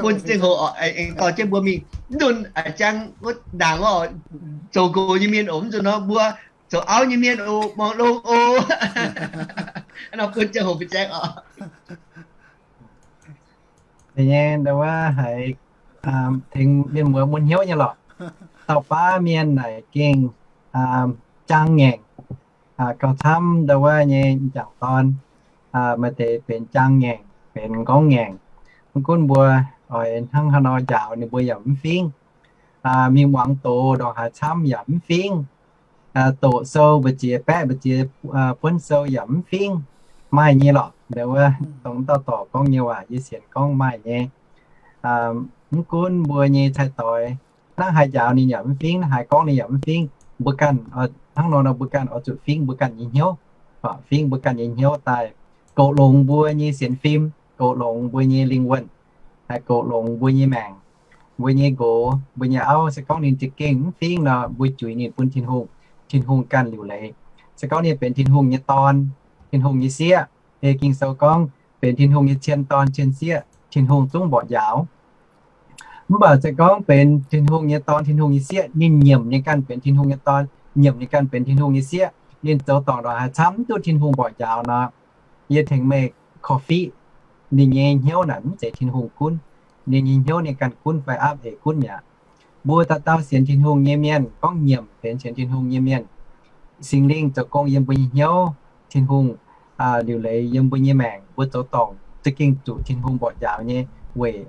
bun ziangh hoc aengx dorh jienv mbuo mingh. Mv nzunc a'jang wuov ndaangc oc, zoux nqox nyei mienh oc, mv nzunc nor mbuo zoux auv nyei mienh oc, muangx longx oc. Nor bun ziangh hoc mbuo zaeng oc. Nyei ndau wuov haiz tengx mienh muoz mun hnyouv nyei lorqc. Dauh baav mienh naaic gengh jaang ngaengc, gauh camv ndau wuov nyei m'jangc dorn, maaih deix benx jaang ngaengc, benx m'nqorngv ngaengc. Mv gunv mbuo oix hnangv haaix nor njaaux ninh mbuo yaac mv fingv. Mingh muangx doz ndongc haaix camv yaac mv fingv. Doqc sou mbu'ziex, baeqv mbu'ziex, buonv sou yaac mv fingv. Maaih nyei lorqc, ndau wuov dongh dauh dorc gorngv nyei waac yie sienx gorngv maaih nyei. Mv gunv mbuo nyei cai-doix hnangv haaix njaaux ninh yaac mv fingv, hnangv haaix gorngv ninh yaac mv fingv. Mbuo ganh hnangv nor nor mbuo ganh oix zuqc fingv mbuo ganh nyei hnyouv, fingv mbuo ganh nyei hnyouv daaih goux longx mbuo nyei sienx fim, goux longx mbuo nyei lingh wuonh, goux longx mbuo nyei maengc, mbuo nyei nqox, mbuo nyei auv. Se gorngv ninh za'gengh mv fingv nor, mbuo juix ninh bun Tin-Hungh, Tin-Hungh ganh liuc leiz. Se gorngv ninh benx Tin-Hungh nyei dorn, Tin-Hungh nyei sieqv, ei Ging-Sou gorngv benx Tin-Hungh nyei cien dorn cien sieqv, Tin-Hungh zungv mborqv njaaux. Mv baac se gorngv benx Tin-Hungh nyei dorn, Tin-Hungh nyei sieqv, ninh nyiemc ninh ganh benx Tin-Hungh nyei dorn, nyiemc ninh ganh benx Tin-Hungh nyei sieqv, ninh zoux dorngc ndongc haaix camv mv duqv Tin-Hungh mborqv njaaux nor, yie tengx meih korv-fiqv, ninh nyei hnyouv naaic mv zeiz Tin-Hungh gunv. Ninh nyei hnyouv ninh ganh gunv fai aapv eix gunv mi'aqv. Mbuo dauh dauh sienx Tin-Hungh nyei mienh, gorngv nyiemc benx sienx Tin-Hungh nyei mienh, Singx Lingh zoux gong yiem mbuo nyei hnyouv, Tin-Hungh liuc leiz yiem mbuo nyei maengc, mbuo zoux dorngc za'gengh zuqc Tin-Hungh mborqv njaaux nyei, weic,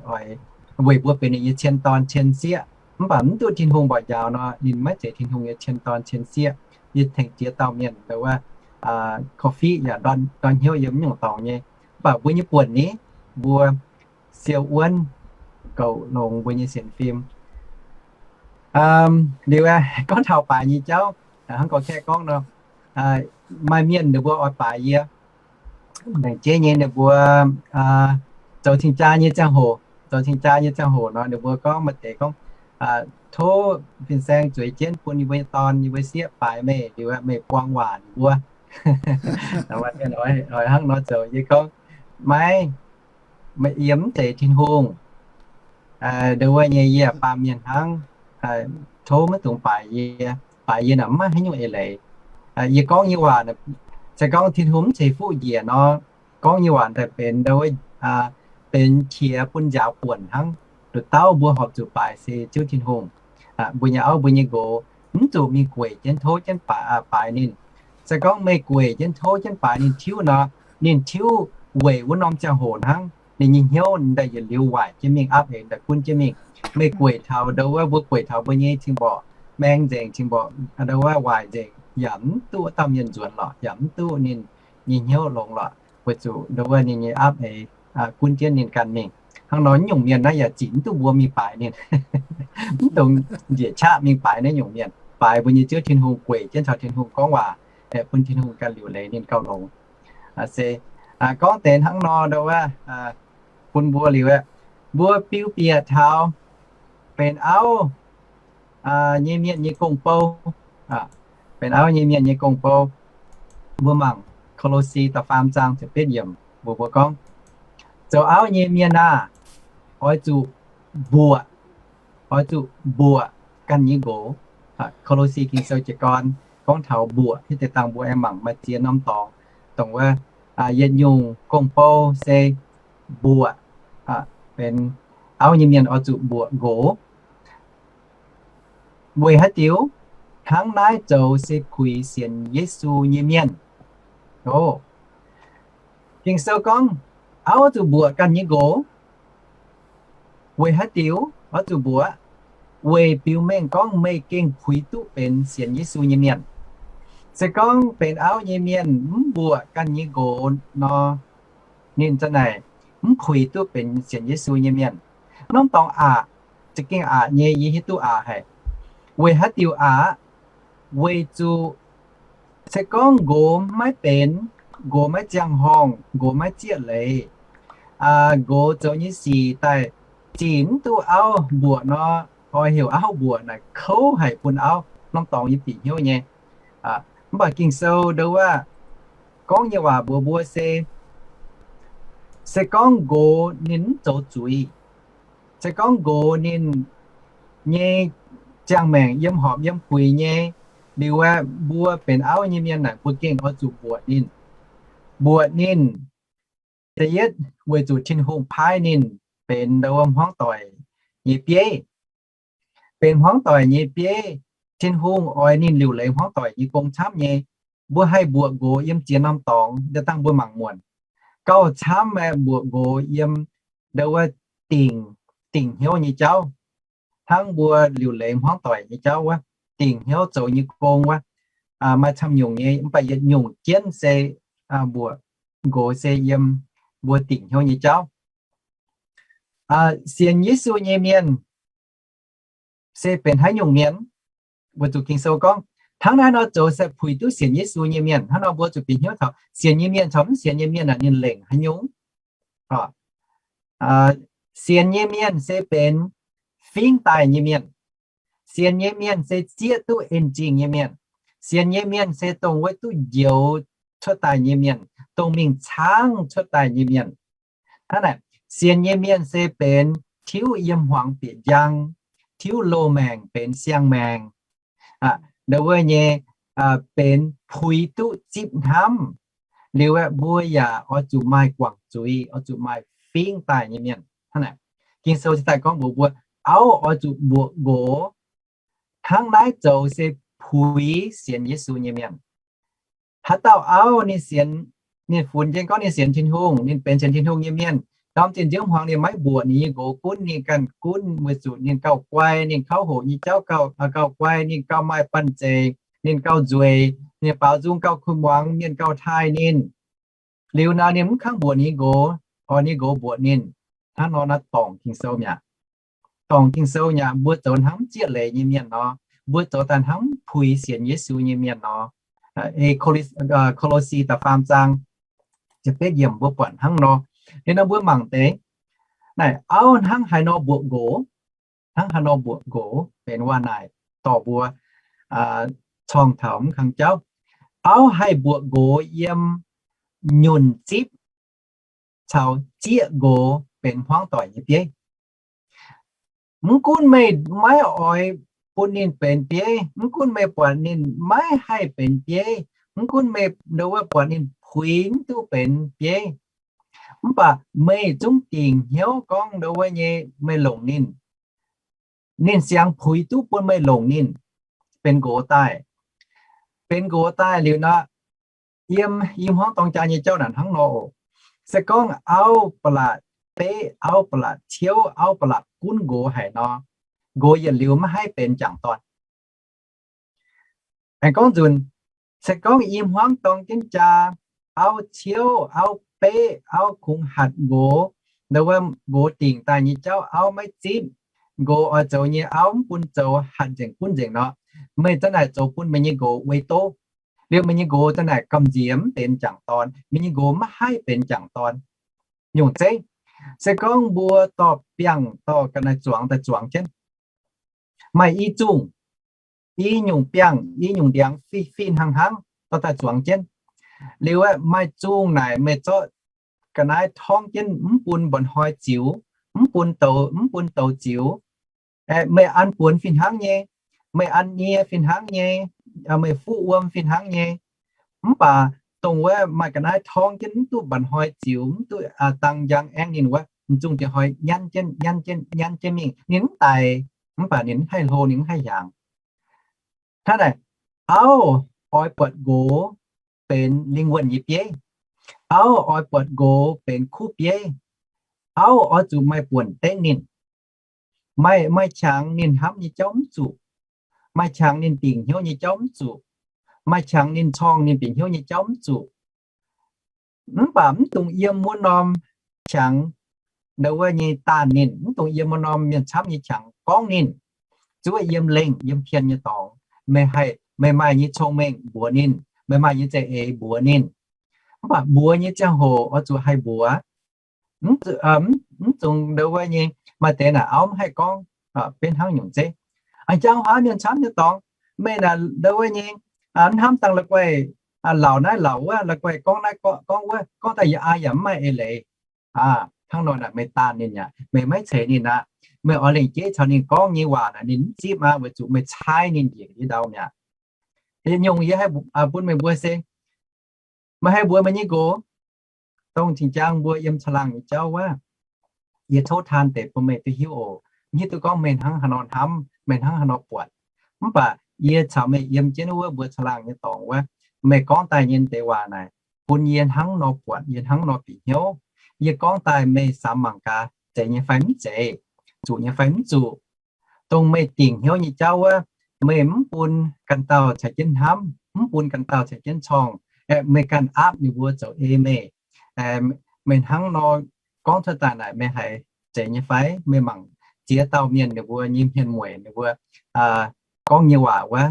weic mbuo benx ninh nyei cien dorn cien sieqv. Mv baac mv duqv Tin-Hungh mborqv njaaux nor, ninh maiv zeiz Tin-Hungh nyei cien dorn cien sieqv. Yie tengx ziex dauh mienh ndau wuov korv-fiqv yaac ndortv hnyouv yiem mv nyungc dorngx nyei. Mv baac mbuo nyei buonc ni, mbuo siou wuonv goux longx mbuo nyei sienx fim. Liuz aeqv, gorngv taux baaix nyei jauv, hnangv gorx-kaeqv gorngv nor, maaih mienh ninh mbuo oix baaix yie. Laengz jeiv nyei ninh mbuo zoux cing-jaa nyei ziangh hoc, zoux cing-jaa nyei ziangh hoc nor, ninh mbuo gorngv maaih deix gorngv, tov fin-saeng zueiz jienv bun yie mbuo nyei dorn, yie mbuo sieqv baaix meih, liuz meih buang waac ninh mbuo. Mienh oix hnangv nor zoux, yie gorngv, maiv, yie mv zeiz Tin-Hungh. Ndau wuov nyei yie baamh mienh hnangv. Tov maiv dungx baaix yie. Baaix yie naaic maiv haaix nyungc eix leiz. Yie gorngv nyei waac, se gorngv Tin-Hungh mv ceix fuqv njiec nor, gorngv nyei waac daaih benx ndau wuov, benx qiex bun nziaaux buonc hnangv. Nduqc dauh mbuo horpc zuqc baaix se Ziouv Tin-Hungh. Mbuo nyei auv mbuo nyei nqox mv zuqc mingh gueic jienv tov jienv baaix, baaix ninh. Se gorngv meih gueic jienv tov jienv baaix ninh tiuv nor, ninh tiuv weic wuov norm ziangh hoc hnangv. Ninh nyei hnyouv daaih yietc liuz waaic jienv mingh, aapv eix daaih gunv jienv mingh. Meih gueic taux ndau wuov, mbuo gueic taux mbuo nyei cing-mborqc maeng nzengc, cing-mborqc ndau wuov waaic nzengc, yaac mv duqv wuov dauh mienh nzuonx lorqc, yaac mv duqv ninh nyei hnyouv longx lorqc, weic zuqc ndau wuov ninh nyei aapv eix gunv jienv ninh ganh mingh. Hnangv nor nyungc mienh naaiv yaac zinc mv duqv mbuo mingh baaix ninh. Mv dungx njiec qaqv mingh baaix naaiv nyungc mienh. Baaix mbuo nyei Ziouv Tin-Hungh, gueic jienv caux Tin-Hungh gorngv waac, bun Tin-Hungh ganh liuc leiz ninh gauh longx. Se gorngv deix hnangv nor ndau wuov, bun mbuo liuz aeqv, mbuo biux bieqc taux benx auv nyei mienh nyei gong-bou. Benx auv nyei mienh nyei gong-bou. Mbuo mangc Ko^lo^si da'faam zaang ziepc betv yiemc mbuox mbuo gorngv, zoux auv nyei mienh aah! Oix zuqc mbuoqc, oix zuqc mbuoqc ganh nyei nqox. Ko^lo^si Ging-Sou jiez gorn gorngv taux mbuoqc, hitv deix dangh mbuo aengx mangc maaih ziex norm dorngx, dongh wuov yietc nyungc gong-bou se mbuoqc, benx auv nyei mienh oix zuqc mbuoqc nqox. Weic haaix diuc? Hnangv naaiv zoux se puix sienx Yesu nyei mienh. O, Ging-Sou gorngv, auv oix zuqc mbuoqc ganh nyei nqox. Weic haaix diuc oix zuqc mbuoqc? Weic biux mengh gorngv meih gengh puix duqv benx sienx Yesu nyei mienh. Se gorngv benx auv nyei mienh mv mbuoqc ganh nyei nqox nor, ninh za'naaic mv puix duqv benx sienx Yesu nyei mienh. Norm dorngx aqc, za'gengh aqc nyei, yie hiuv duqv aqc haic. Weic haaix diuc aqc? Weic zuqc se gorngv nqox maiv benx, nqox maiv ziangh horngh, nqox maiv zieqv leiz, nqox zoux nyei sic daaih zinh mv duqv auv mbuoqc nor, oix heuc auv mbuoqc naaic kouv haic bun auv, norm dorngx yie bieqc hnyouv nyei. Mv baac Ging-Sou ndau wuov gorngv nyei waac mbuox mbuo se, se gorngv nqox ninh mv zoux zuiz, Se gorngv nqox ninh nyei ziangh maengc yiem horpc yiem puix nyei, liuz aeqv, mbuo benx auv nyei mienh naaic, mbuo gengh oix zuqc mbuoqc ninh. Mbuoqc ninh, da'yietv weic zuqc Tin-Hungh paaiv ninh benx ndo wuov hmuangv doic nyei bieiv. Benx hmuangv doic nyei bieiv, Tin-Hungh oix ninh liuc leiz hmuangv doic nyei gong camv nyei. Mbuo haih mbuoqc nqox yiem ziex norm dorngx, da'dangh mbuo mangc muonc. Gauh camv aeqv, mbuoqc nqox yiem ndo wuov dingc, dingc hnyouv nyei jauv. Hnangv mbuo liuc leiz hmuangv doic nyei jauv wuov, dingc hnyouv zoux nyei gong wuov, maaih camv nyungc nyei, mv baac yietc nyungc jienv se mbuoqc nqox se yiem mbuo dingc hnyouv nyei jauv. Sienx Yesu nyei mienh se benx haaix nyungc mienh? Weic zuqc Ging-Sou gorngv, hnangv naaiv nor zoux se puix duqv sienx Yesu nyei mienh. Hnangv nor mbuo zuqc bieqc hnyouv taux sienx nyei mienh caux mv sienx nyei mienh ninh lengc haaix nyungc. Sienx nyei mienh se benx fingx daaih nyei mienh. Sienx nyei mienh se zieqv duqv en zingh nyei mienh. Sienx nyei mienh se dongh wuov duqv njoux cuotv daaih nyei mienh, dongh mingh caangv cuotv daaih nyei mienh. Hnangv naaic, sienx nyei mienh se benx tiuv yiem hmuangx bieqc njang, tiuv loz-maengc benx siang-maengc. Ndo wuov nyei benx puix duqv zipv hnamv. Liuz aeqv, mbuo yaac oix zuqc maaih guangc zuiz, oix zuqc maaih fingx daaih nyei mienh. Hnangv naaic, Ging-Sou cingx daaih gorngv mbuox mbuo, auv oix zuqc mbuoqc nqox. Hnangv naaiv zoux se puix sienx Yesu nyei mienh. Haaix dauh auv ninh sienx, ninh funx jienv gorngv ninh sienx Tin-Hungh, ninh benx sienx Tin-Hungh nyei mienh, ndorm zinh nziouv hmuangx ninh maiv mbuoqc ninh nyei nqox gunv, ninh ganh gunv, weic zuqc ninh gauh guai, ninh kauv hoqc nyei jauv gauh, gauh guai, ninh gauh maaih banh zeic, ninh gauh nzueic, ninh baaux nzung gauh kuh muangx, mienh gauh taaih ninh. Liuz nor ninh mv kangv mbuoqc ninh nqox, oix ninh nqox mbuoqc ninh. Hnangv nor naaiv dorngc Ging-Sou mi'aqv. Dorngc Ging-Sou mi'aqv, mbuo zoux hnangv mv zieqv leiz nyei mienh nor, mbuo zoux daaih hnangv mv puix sienx Yesu nyei mienh nor. Ko^lo^si da'faam zaang ziepc betv yiemc mbuo buatc hnangv nor. Liuz nor mbuo mangc deix, naaic auv hnangv haaix nor mbuoqc nqox, hnangv haaix nor mbuoqc nqox benx waac naaic dorh mbuo corng taux mv kang jauv. Auv haih mbuoqc nqox yiem nyunc zipv caux zieqv nqox benx hmuangv doic nyei bieiv. Mv gunv meih maiv oix bun ninh benx bieiv, mv gunv meih buatc ninh maiv haih benx bieiv, mv gunv meih ndo wuov buatc ninh puix mv duqv benx bieiv, mv baac meih zungv dingc hnyouv gorngv ndo wuov nyei meih longc ninh. Ninh siang puix duqv bun meih longc ninh benx nqox daaih. Benx nqox daaih liuz nor, yiem i hmuangv dorng jaa nyei jauv naaic hnangv nor oc. Se gorngv auv ba'laqc beqv, auv ba'laqc ciouv, auv ba'laqc gunv nqox haic nor, nqox yietc liuz maiv haih benx m'jangc dorn. Aengx gorngv nzunc, se gorngv i hmuangv dorng jienv jaa, auv ciouv, auv beqv, auv kungx hatc nqox, ndo wuov nqox dingc daaih nyei jauv auv maiv zipv, nqox oix zoux nyei auv mv bun zoux, hatc nzengc gunv nzengc nor, meih za'naaic zoux bun meih nyei nqox uix doqv. Liuz meih nyei nqox za'naaic gamh nziex mv benx m'jangc dorn, meih nyei nqox maiv haih benx m'jangc dorn. Nyungc zeiv, se gorngv mbuo dorh biangh dorh ga'naaiv zuangx daaih zuangx jienv, maaih i zungh, i nyungc biangh, i nyungc ndiangx fih fih hnangv hnangv dorh daaih zuangx jienv. Liuz aeqv, maaih zungh naaic meih zorqv ga'naaiv torngv jienv mv bun mba'hnoi ziux, mv bun douz, mv bun douz ziux. Meih an buonx fih hnangv nyei, meih an nie fih hnangv nyei, meih fuqv wuom fih hnangv nyei. Mv baac dongh wuov maaih ga'naaiv torngv jienv mv duqv mba'hnoi ziux, mv duqv dang njang aengv ninh wuov, m'zungh diex hnoi nyanv jienv, nyanv jienv, nyanv jienv mingh, ninh mv daic, mv baac ninh mv haih hlo, ninh mv haih hiaangx. Hnangv naaic, auv oix buatc nqox benx lingh wuonh nyei bieiv. Auv oix buatc nqox benx kuv bieiv. Auv oix zuqc maaih buonc dengv ninh. Maaih, maaih qangx ninh hnamv nyei jauv mv zuqc. Maaih qangx ninh dingc hnyouv nyei jauv mv zuqc. Maaih qangx ninh corng ninh bieqc hnyouv nyei jauv mv zuqc. Mv baac mv dungx yiem wuov norm qangx ndo wuov nyei daanh ninh, mv dungx yiem wuov norm mienh camv nyei qangx gorngv ninh. Zuov yiem lengh yiem pien nyei dorngx, meih haih, meih maaih nyei cong-mengh mbuox ninh, meih maaih nyei za'eix mbuox ninh. Mv baac mbuox nyei ziangh hoc oix zuqc haih mbuox. Mv dungx ndo wuov nyei, maaih deix naaic auv mv haih gorngv, benx hnangv nyungc zeiv. A'jang huaav mienh camv nyei dorngx, meih naaic ndo wuov nyei, hnamv dangh la'guaih, laauc naaiv laauc wuov, la'guaih gorngv naaiv gorngv wuov, gorngv daaih yaac aa yaac mv maaih eix leiz. Hnangv nor naaic meih daanh ninh aqv, meih maiv ceix ninh aqv. meih oix lengc jeiv caux ninh gorngv nyei waac naaic ninh mv zipv aqv, weic zuqc meih caaiv ninh njiec ndau mi'aqv. Yietc nyungc yie haih bun meih mbuo se, meih haih mbuox meih nyei nqox, dongh cing-jang mbuo yiem caangh laangh nyei jauv wuov, yie tov taan deix bun meih duqv hiuv oc. Mv hiuv duqv gorngv meih hnangv haaix nor hnamv, meih hnangv haaix nor buatc. Mv baac yie caux meih yiem jienv wuov mbuo caangh laangh nyei dorngx wuov, meih gorngv daaih nyei deix waac naaic, bun yie hnangv nor buatc, yie hnangv nor bieqc hnyouv. Yie gorngv daaih meih samx mangc gaax, zeiz nyei fai mv zeiz, zuqc nyei fai mv zuqc. Dongh meih dingc hnyouv nyei jauv wuov, meih mv bun ganh dauh caux jienv hnamv, mv bun ganh dauh caux jienv corngh, aeqv, meih ganh aapv ninh mbuo zoux ei meih. Meih hnangv nor gorngv cuotv daaih naaic, meih haiz zeiz nyei fai? Meih mangc ziex dauh mienh ninh mbuo nyei hmien mueic ninh mbuo gorngv nyei waac wuov,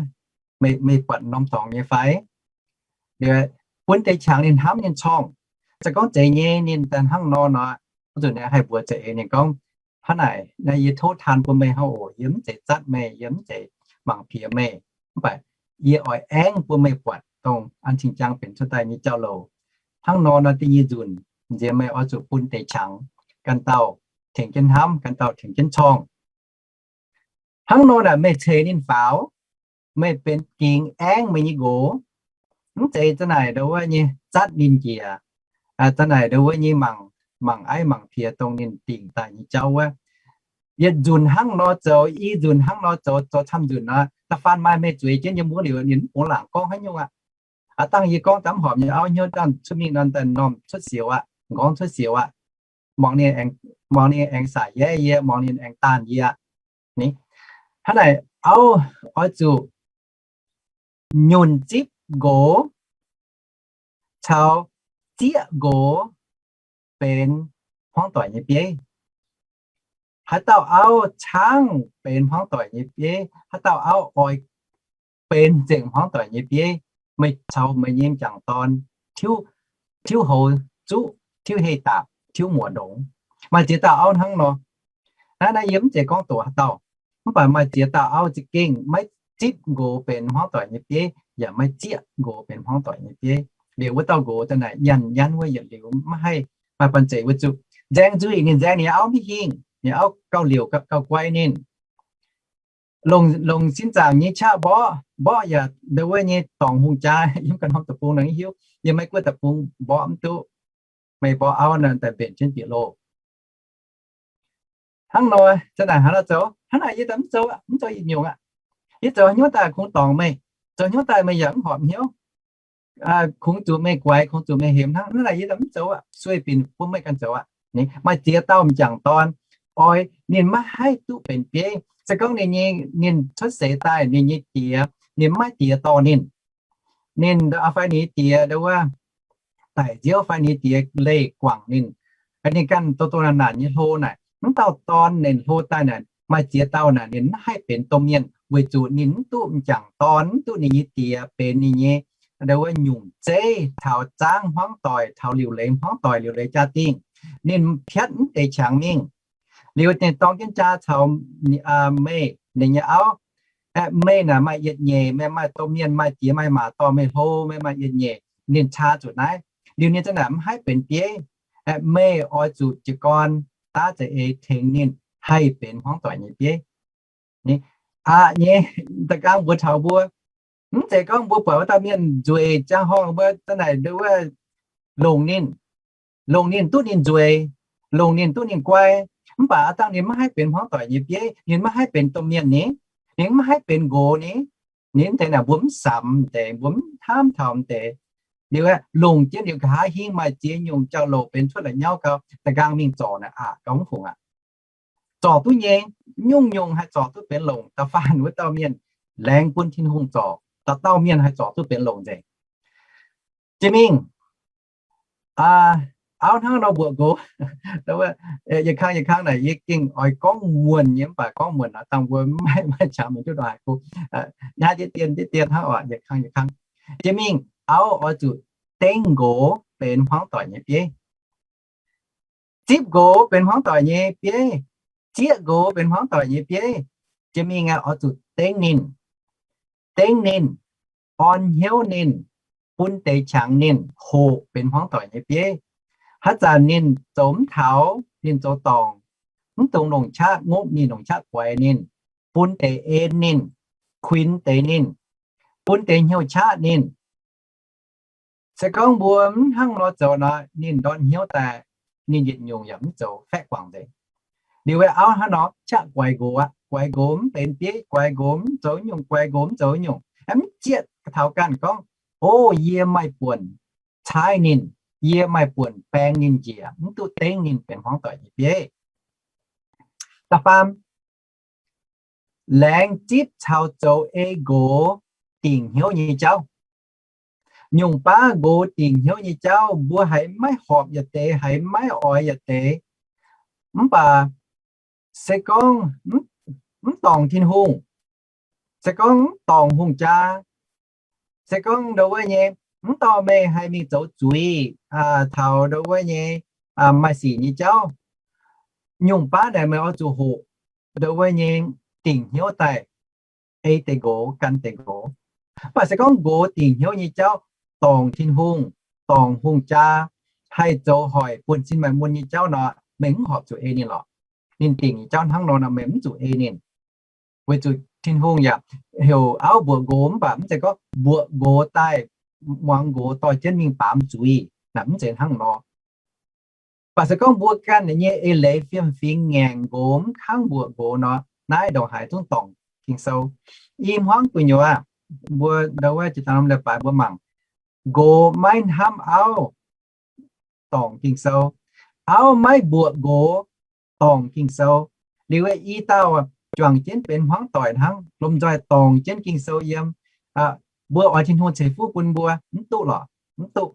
meih buatc norm dorngx nyei fai? Bun deix qangx ninh hnamv ninh corngh. Se gorngv zeiz nyei ninh daaih hnangv nor nor, wuov zanc ninh haih mbuox za'eix ninh gorngv, hnangv naaic, naaiv yie tov taan bun meih hnangv oc. Yie mv zeiz zatv meih, yie mv zeiz mangc piex meih. Mv baac yie oix aengv bun meih buatc dongh an cing-jang benx cuotv daaih nyei jauv-louc. Hnangv nor nor da'nyeic nzunc, nziex meih oix zuqc bun deix qangx, ganh dauh tengx jienv hnamv, ganh dauh tengx jienv corngh. Hnangv nor naaic meih ceix ninh faaux, meih benx gingx aengv meih nyei nqox. Mv zeiz za'naaic ndau wuov nyei zatv ninh njiec, za'naaic ndau wuov nyei mangc, mangc aiv mangc piex dongh ninh dingc daaih nyei jauv wuov. Yietc nzunc hnangv nor zoux, i nzunc hnangv nor zoux, zoux camv nzunc nor, da'faanh maaih meih zueiz jienv yiem wuov liuz, ninh mv bungx laangc gorngv haaix nyungc aqv. Aav dangh yie gorngv daaih mv horpc nyei auv hnyouv daaih cuotv mingh nor, daaih m'normh cuotv sioux aqv, m'nqorngv cuotv sioux aqv. Muangx ninh, muangx ninh aengx saaix yaav yie, muangx ninh aengx daanh yie aqv. Hnangv naaic auv oix zuqc nyunc zipv nqox caux zieqv nqox benx hmuangv doic nyei bieiv. Haaix dauh auv caangv benx hmuangv doic nyei bieiv, haaix dauh auv oix benx nzengc hmuangv doic nyei bieiv, meih caux meih nyei m'jangc dorn tiuv, tiuv houx zuqv, tiuv heh daapc, tiuv muoc ndongx. Maaih ziex dauh auv hnangv nor. Naaiv naaiv yie mv zeiz gorngv doqc haaix dauh, mv baac maaih ziex dauh auv za'gengh maiv zipv nqox benx hmuangv doic nyei bieiv, yaac maiv zieqv nqox benx hmuangv doic nyei bieiv. Liuz wuov dauh nqox daaih naaic nyanc nyanv wuov yietc liuz maiv haih maaih banh zeic wuov zuqc nzaeng nzuih. Ninh nzaeng ninh auv maiv hingh, ninh auv gauh liouc gauh guai ninh. Longc, longc sin zaangc nyei qaqv mborqv, mborqv yaac ndau wuov nyei dorngc hungh jaa yiem ganh norm deic-bung nor hiuv. Yiem Meiv Guoqv deic-bung mborqv mv duqv. Meih mborqv auv naaic daaih mbenc jienv bieqc loh. Hnangv nor, zanc naaic haaix nor zoux? Hnangv naaic yie daaih mv zoux, mv zoux yietc nyungc aqv. Yie zoux haaix nyungc daaih kungx dorngc meih, zoux haaix nyungc daaih meih yaac mv horpc hnyouv. Kungx zuqc meih guaix, kungx zuqc meih hemx hnangv. Hnangv naaic yie daaih mv zoux aqv, sueih binc bun meih ganh zoux aqv. Maaih ziex dauh m'jangc dorn, oix ninh maiv haih duqv benx bieiv. Se gorngv ninh nyei, ninh cuotv seix daaih ninh nyei diex, ninh maiv maaih diex dorh ninh, ninh fai ninh nyei diex ndau wuov daic nziouv fai ninh nyei diex leih guangc ninh, ninh ganh doh doh naanc naanc nyei hlo naaic, mv dauh dorn ninh hlo daaih naaic, maaih ziex dauh naaic ninh maiv haih benx domh mienh, weic zuqc ninh mv duqv m'jangc dorn, mv duqv ninh nyei diex benx ninh nyei ndau wuov nyungc zeiv taux zaangv hmuangv doic, taux liuc leiz hmuangv doic, liuc leiz jaa-dingh. Ninh piatv mv deix qangx mingh. Liuz ninh dorng jienv jaa caux meih, ninh nyei auv, aeqv, meih naaic maaih yietc nyeic, meih maaih domh mienh, maaih diex maaih maac dorh meih hlo, meih maaih yietc nyeic, ninh caa zuqc naaiv. Liuz ninh zanc naaic mv haih benx bieiv. Aeqv, meih oix zuqc jiez gorn daav za'eix tengx ninh haih benx hmuangv doic nyei bieiv. Aqc nyei, da'gaang mbuox taux mbuo, mv zeiz gorngv mbuo buatc wuov dauh mienh nzueic jaa horngh mbuo zanc naaic ndau wuov longc ninh, longc ninh duqv ninh nzueic, longc ninh duqv ninh guai, mv baac aav dangh ninh maiv haih benx hmuangv doic nyei bieiv, ninh maiv haih benx domh mienh ni, ninh maiv haih benx nqox ni. Ninh deix naaic mbuo mv samx deix, mbuo mv hnamv taux deix. Liuz aeqv, longc jienv liuz nqa'haav hingv maaih ziex nyungc jauv-louc benx cuotv la'nyauv gau, da'gaang mingh zorc naaic aqc gau mv fungc aqv. Zorc duqv nyei, nyungc-nyungc haih zorc duqv benx longc. Da'faanh wuov dauh mienh laengz bun Tin-Hungh zorc, dauh dauh mienh haih zorc duqv benx longc nzengc. Jiex mingh, auv hnangv nor mbuoqc nqox, yietc kang yietc kang naaic yie gengh oix gorngv muonc nyei, mv baac gorngv muonc naaic dangh mbuo maiv maaih qangx mingh duqv ndongc haaix. Naaiv deix dien, deix dien hnangv oc, yietc kang yietc kang. Jiex mingh auv oix zuqc dengv nqox benx hmuangv doic nyei bieiv. Zipv nqox benx hmuangv doic nyei bieiv. Zieqv nqox benx hmuangv doic nyei bieiv. Jiex mingh aeqv, oix zuqc dengv ninh, dengv ninh, orn hnyouv ninh, bun deix qangx ninh hoqc benx hmuangv doic nyei bieiv. Haaix zanc ninh zoux mv taux, ninh zoux dorngc, mv dungx longc qaqv ngopv ninh, longc qaqv guaix ninh, bun deix en ninh, kuinx deix ninh, bun deix hnyouv qaqv ninh. Se gorngv mbuo mv hnangv nor zoux nor, ninh ndortv hnyouv daaih, ninh yietc nyungc yaac mv zoux faeqv guangc nzengc. Liuz wuov auv hnangv nor qaqv guaix nqox aqv. Guaix nqox mv benx bieiv, guaix nqox mv zoux nyungc, guaix nqox mv zoux nyungc, mv zieqv taux ganh gorngv, O, yie maaih buonc caaiv ninh, yie maaih buonc baeng ninh njiec, mv duqv dengv ninh benx hmuangv doic nyei bieiv. Da'faam, laengz zipv caux zoux ei nqox dingc hnyouv nyei jauv. Nyungc baav nqox dingc hnyouv nyei jauv mbuo haiz maiv horpc yietc deix, haiz maiv oix yietc deix. Mv baac se gorngv mv dorngc Tin-Hungh, se gorngv mv dorngc hungh jaa, se gorngv ndo wuov nyei, mv dorh meih haih mingh zoux zuiz taux ndo wuov nyei maaih sic nyei jauv, nyungc baav naaic meih oix zuqc hoqc ndo wuov nyei dingc hnyouv daaih ei deix nqox, gan deix nqox. Mv baac se gorngv nqox dingc hnyouv nyei jauv dorngc Tin-Hungh, dorngc hungh jaa, haih zoux hoic buonv-sin maaih mun nyei jauv nor, meih mv horpc zuqc ei ninh lorqc. Ninh dingc nyei jauv hnangv nor nor, meih mv zuqc ei ninh. Weic zuqc Tin-Hungh yaac heuc auv mbuoqc nqox, mv baac mv zeiz gorngv mbuoqc nqox daaih muangx nqox dorh jienv mingh baamz zuiz, naaic mv zeiz hnangv nor. Mv baac se gorngv mbuo ganh nyei eix leiz fiem fingx ngaengc nqox mv kangv mbuoqc nqox nor, naaiv ndongc haaix zungv dorngc Ging-Sou. I hmuangv gu'nyuoz mbuo ndo wuov jiex dangh norm leiz-baaix mbuo mangc, nqox maiv hnamv auv dorngc Ging-Sou, auv maiv mbuoqc nqox dorngc Ging-Sou. Liuz i dauh juangc jienv benx hmuangv doic hnangv, lomh nzoih dorngc jienv Ging-Sou yiem. Mbuo oix Tin-Hungh ceix fuqv bun mbuo mv duqv lorqc, mv duqv.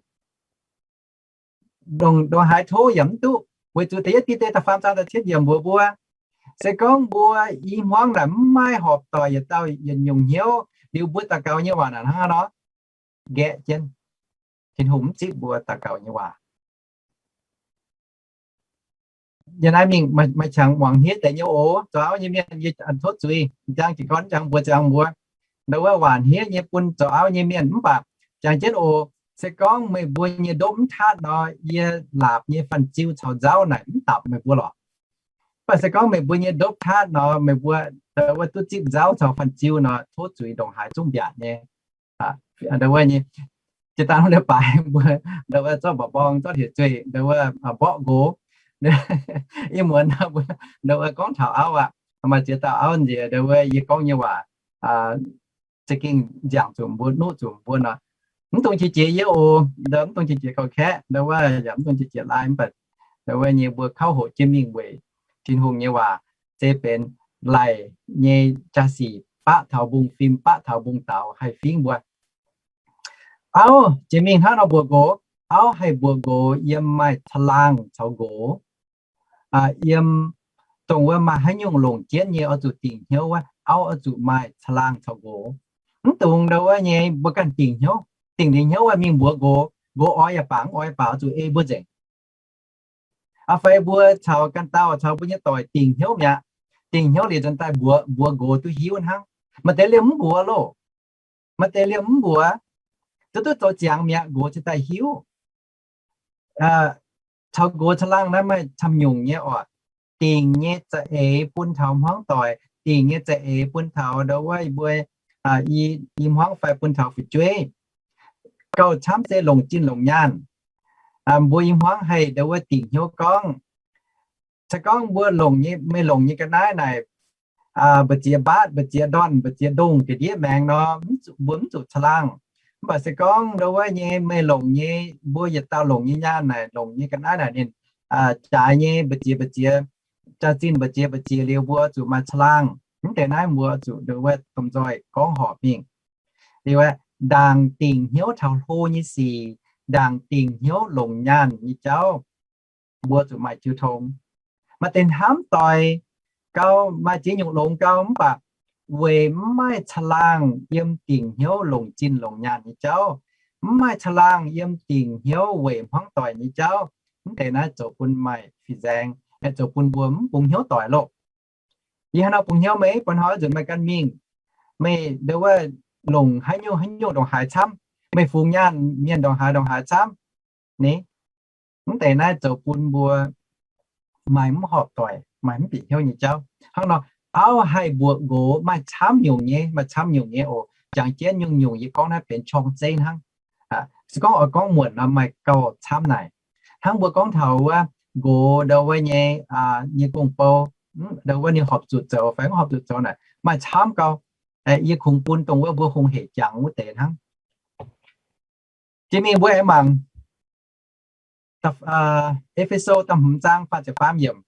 Ndongc haaix tov yaac mv duqv, weic zuqc da'yietv Bide da'faam zaang da'cietv yiemc mbuox mbuo, se gorngv mbuo i hmuangv naaic mv maaih horpc doic yietc dauh yietc nyungc hnyouv, liuz mbuo daux gaux nyei waac naaic hnangv nor, nqaeqv jienv. Tin-Hungh mv zipv mbuo daux gaux nyei waac. Yie naaiv mingh maaih qangx muangx hniev deix nyei oc. Zoux auv nyei mienh yie tov zuiz, njang jiez gorn njang mbuox ziangx mbuo. Ndo wuov waac hniev nyei bun zoux auv nyei mienh mv baac jangx jienv oc. Se gorngv meih mbuo nyei ndopv mv tatv nor, yie laapc nyei fan-ziu caux nzauv naaic mv dapc meih mbuo lorqc. Mv baac se gorngv meih mbuo nyei ndopv tatv nor, meih mbuo ndo wuov duqv zipv nzauv caux fan-ziu nor, tov zuiz ndongc haaix zungv mbiaatc nyei. Ndo wuov nyei, jiex dangh leiz-baaix mbuo ndo wuov zorqv mba'mborng zorqv heuc zueih ndo wuov mborqv nqox. Ih muonz ndo wuov gorngv taux auv aqv, maaih ziex dauh auv nziex ndo wuov yie gorngv nyei waac za'gengh nziangc zuqc mbuo, nuqv zuqc mbuo nor. Mv dungx qiex jiez yie oc, ndo mv dungx qiex jiez gauh kaeqv, ndo wuov yaac mv dungx qiex jiez lai, mv baac ndo wuov nyei mbuo kauv hoqc jienv mingh weic Tin-Hungh nyei waac se benx laic nyei jaa-sic baqv taux mbungv-fim, baqv taux mbungv-daux haih fingv mbuo. Auv jiex mingh hnangv nor mbuoqc nqox, auv haih mbuoqc nqox yiem maaih caangh laangh caux nqox. Yiem dongh wuov maaih haaix nyungc longc jienv nyei oix zuqc dingc hnyouv wuov, auv oix zuqc maaih caangh laangh caux nqox. Mv dungx ndo wuov nyei mbuo ganh dingc hnyouv, dingc liuz hnyouv wuov mingh mbuox nqox, nqox oix yaac baac mv oix baac oix zuqc ei mbuo nzengc. Aa fai mbuo caux ganh dauh caux mbuo nyei doic dingc hnyouv mi'aqv. Dingc hnyouv liuz nzuonx daaih mbuox, mbuox nqox duqv hiuv hnangv. Maaih deix liemh mv mbuox loh. Maaih deix liemh mv mbuox, duqv duqv zoux ziangx mi'aqv, nqox cingx daaih hiuv. Caux nqox caangh laangh naaiv maaih camv nyungc nyei oc. Dingc nyei za'eix bun taux hmuangv doic, dingc nyei za'eix bun taux ndo wuov mbuo i hmuangv fai bun taux fu'jueiv. Gauh camv se longc zinh longc nyaanh. Mbuo i hmuangv haih ndo wuov dingc hnyouv gorngv, se gorngv mbuo longc nyei, meih longc nyei ga'naaiv naaic, mbu'ziex mbaatv, mbu'ziex ndorn, mbu'ziex ndongh ga'ndiev maengx nor, mbuo mv zuqc caangh laangh. Mv baac se gorngv ndo wuov nyei meih longc nyei, mbuo yietc dauh longc nyei nyaanh naaic, longc nyei ga'naaiv naaic ninh jaaix nyei mbu'ziex mbu'ziex, jaax-zinh mbu'ziex mbu'ziex liuz mbuo zuqc maaih caangh laangh. Mv deix naaiv mbuo zuqc ndo wuov domh nzoih gorngv horpc mingh. Liuz aeqv, ndaangc dingc hnyouv taux hlo nyei sic, ndaangc dingc hnyouv longc nyaanh nyei jauv, mbuo zuqc maaih jiu tong. Maaih deix hnamv doic gau, maaih ziex nyungc longx gau, mv baac weic mv maaih caangh laangh yiem dingc hnyouv longc zinh longc nyaanh nyei jauv, mv maaih caangh laangh yiem dingc hnyouv weic hmuangv doic nyei jauv, mv deix naaiv zoux bun maaih fin-saeng, zoux bun mbuo mv bungx hnyouv doic loh. Yie hnangv nor bungx hnyouv meih, bun hnoi nzunc meih ganh mingh, meih ndo wuov longc haaix nyungc haaix nyungc ndongc haaix camv, meih fungx nyaanh mienh ndongc haaix ndongc haaix camv. Ni, mv deix naaiv zoux bun mbuo maaih mv horpc doic. maaih mv bieqc hnyouv nyei jauv. Hnangv nor, auv haih mbuoqc nqox maaih camv nyungc nyei, maaih camv nyungc nyei oc. Jangx jienv nyungc-nyungc yie gorngv naaiv benx qorng zeiv hnangv. Se gorngv oix gorngv muonc nor maaih gauh camv naaic. Hnangv mbuo gorngv taux wuov nqox ndau wuov nyei, nyei gong-bou, ndau wuov ninh horpc zuqc zoux fai mv horpc zuqc zoux naaic maaih camv gauh. Yie kungx bun dongh wuov mbuo hungh hec jangx wuov deix hnangv. Jiex mingh mbuo aengx mangc E^fe^so da'hmz zaang faah ziepc faam yiemc.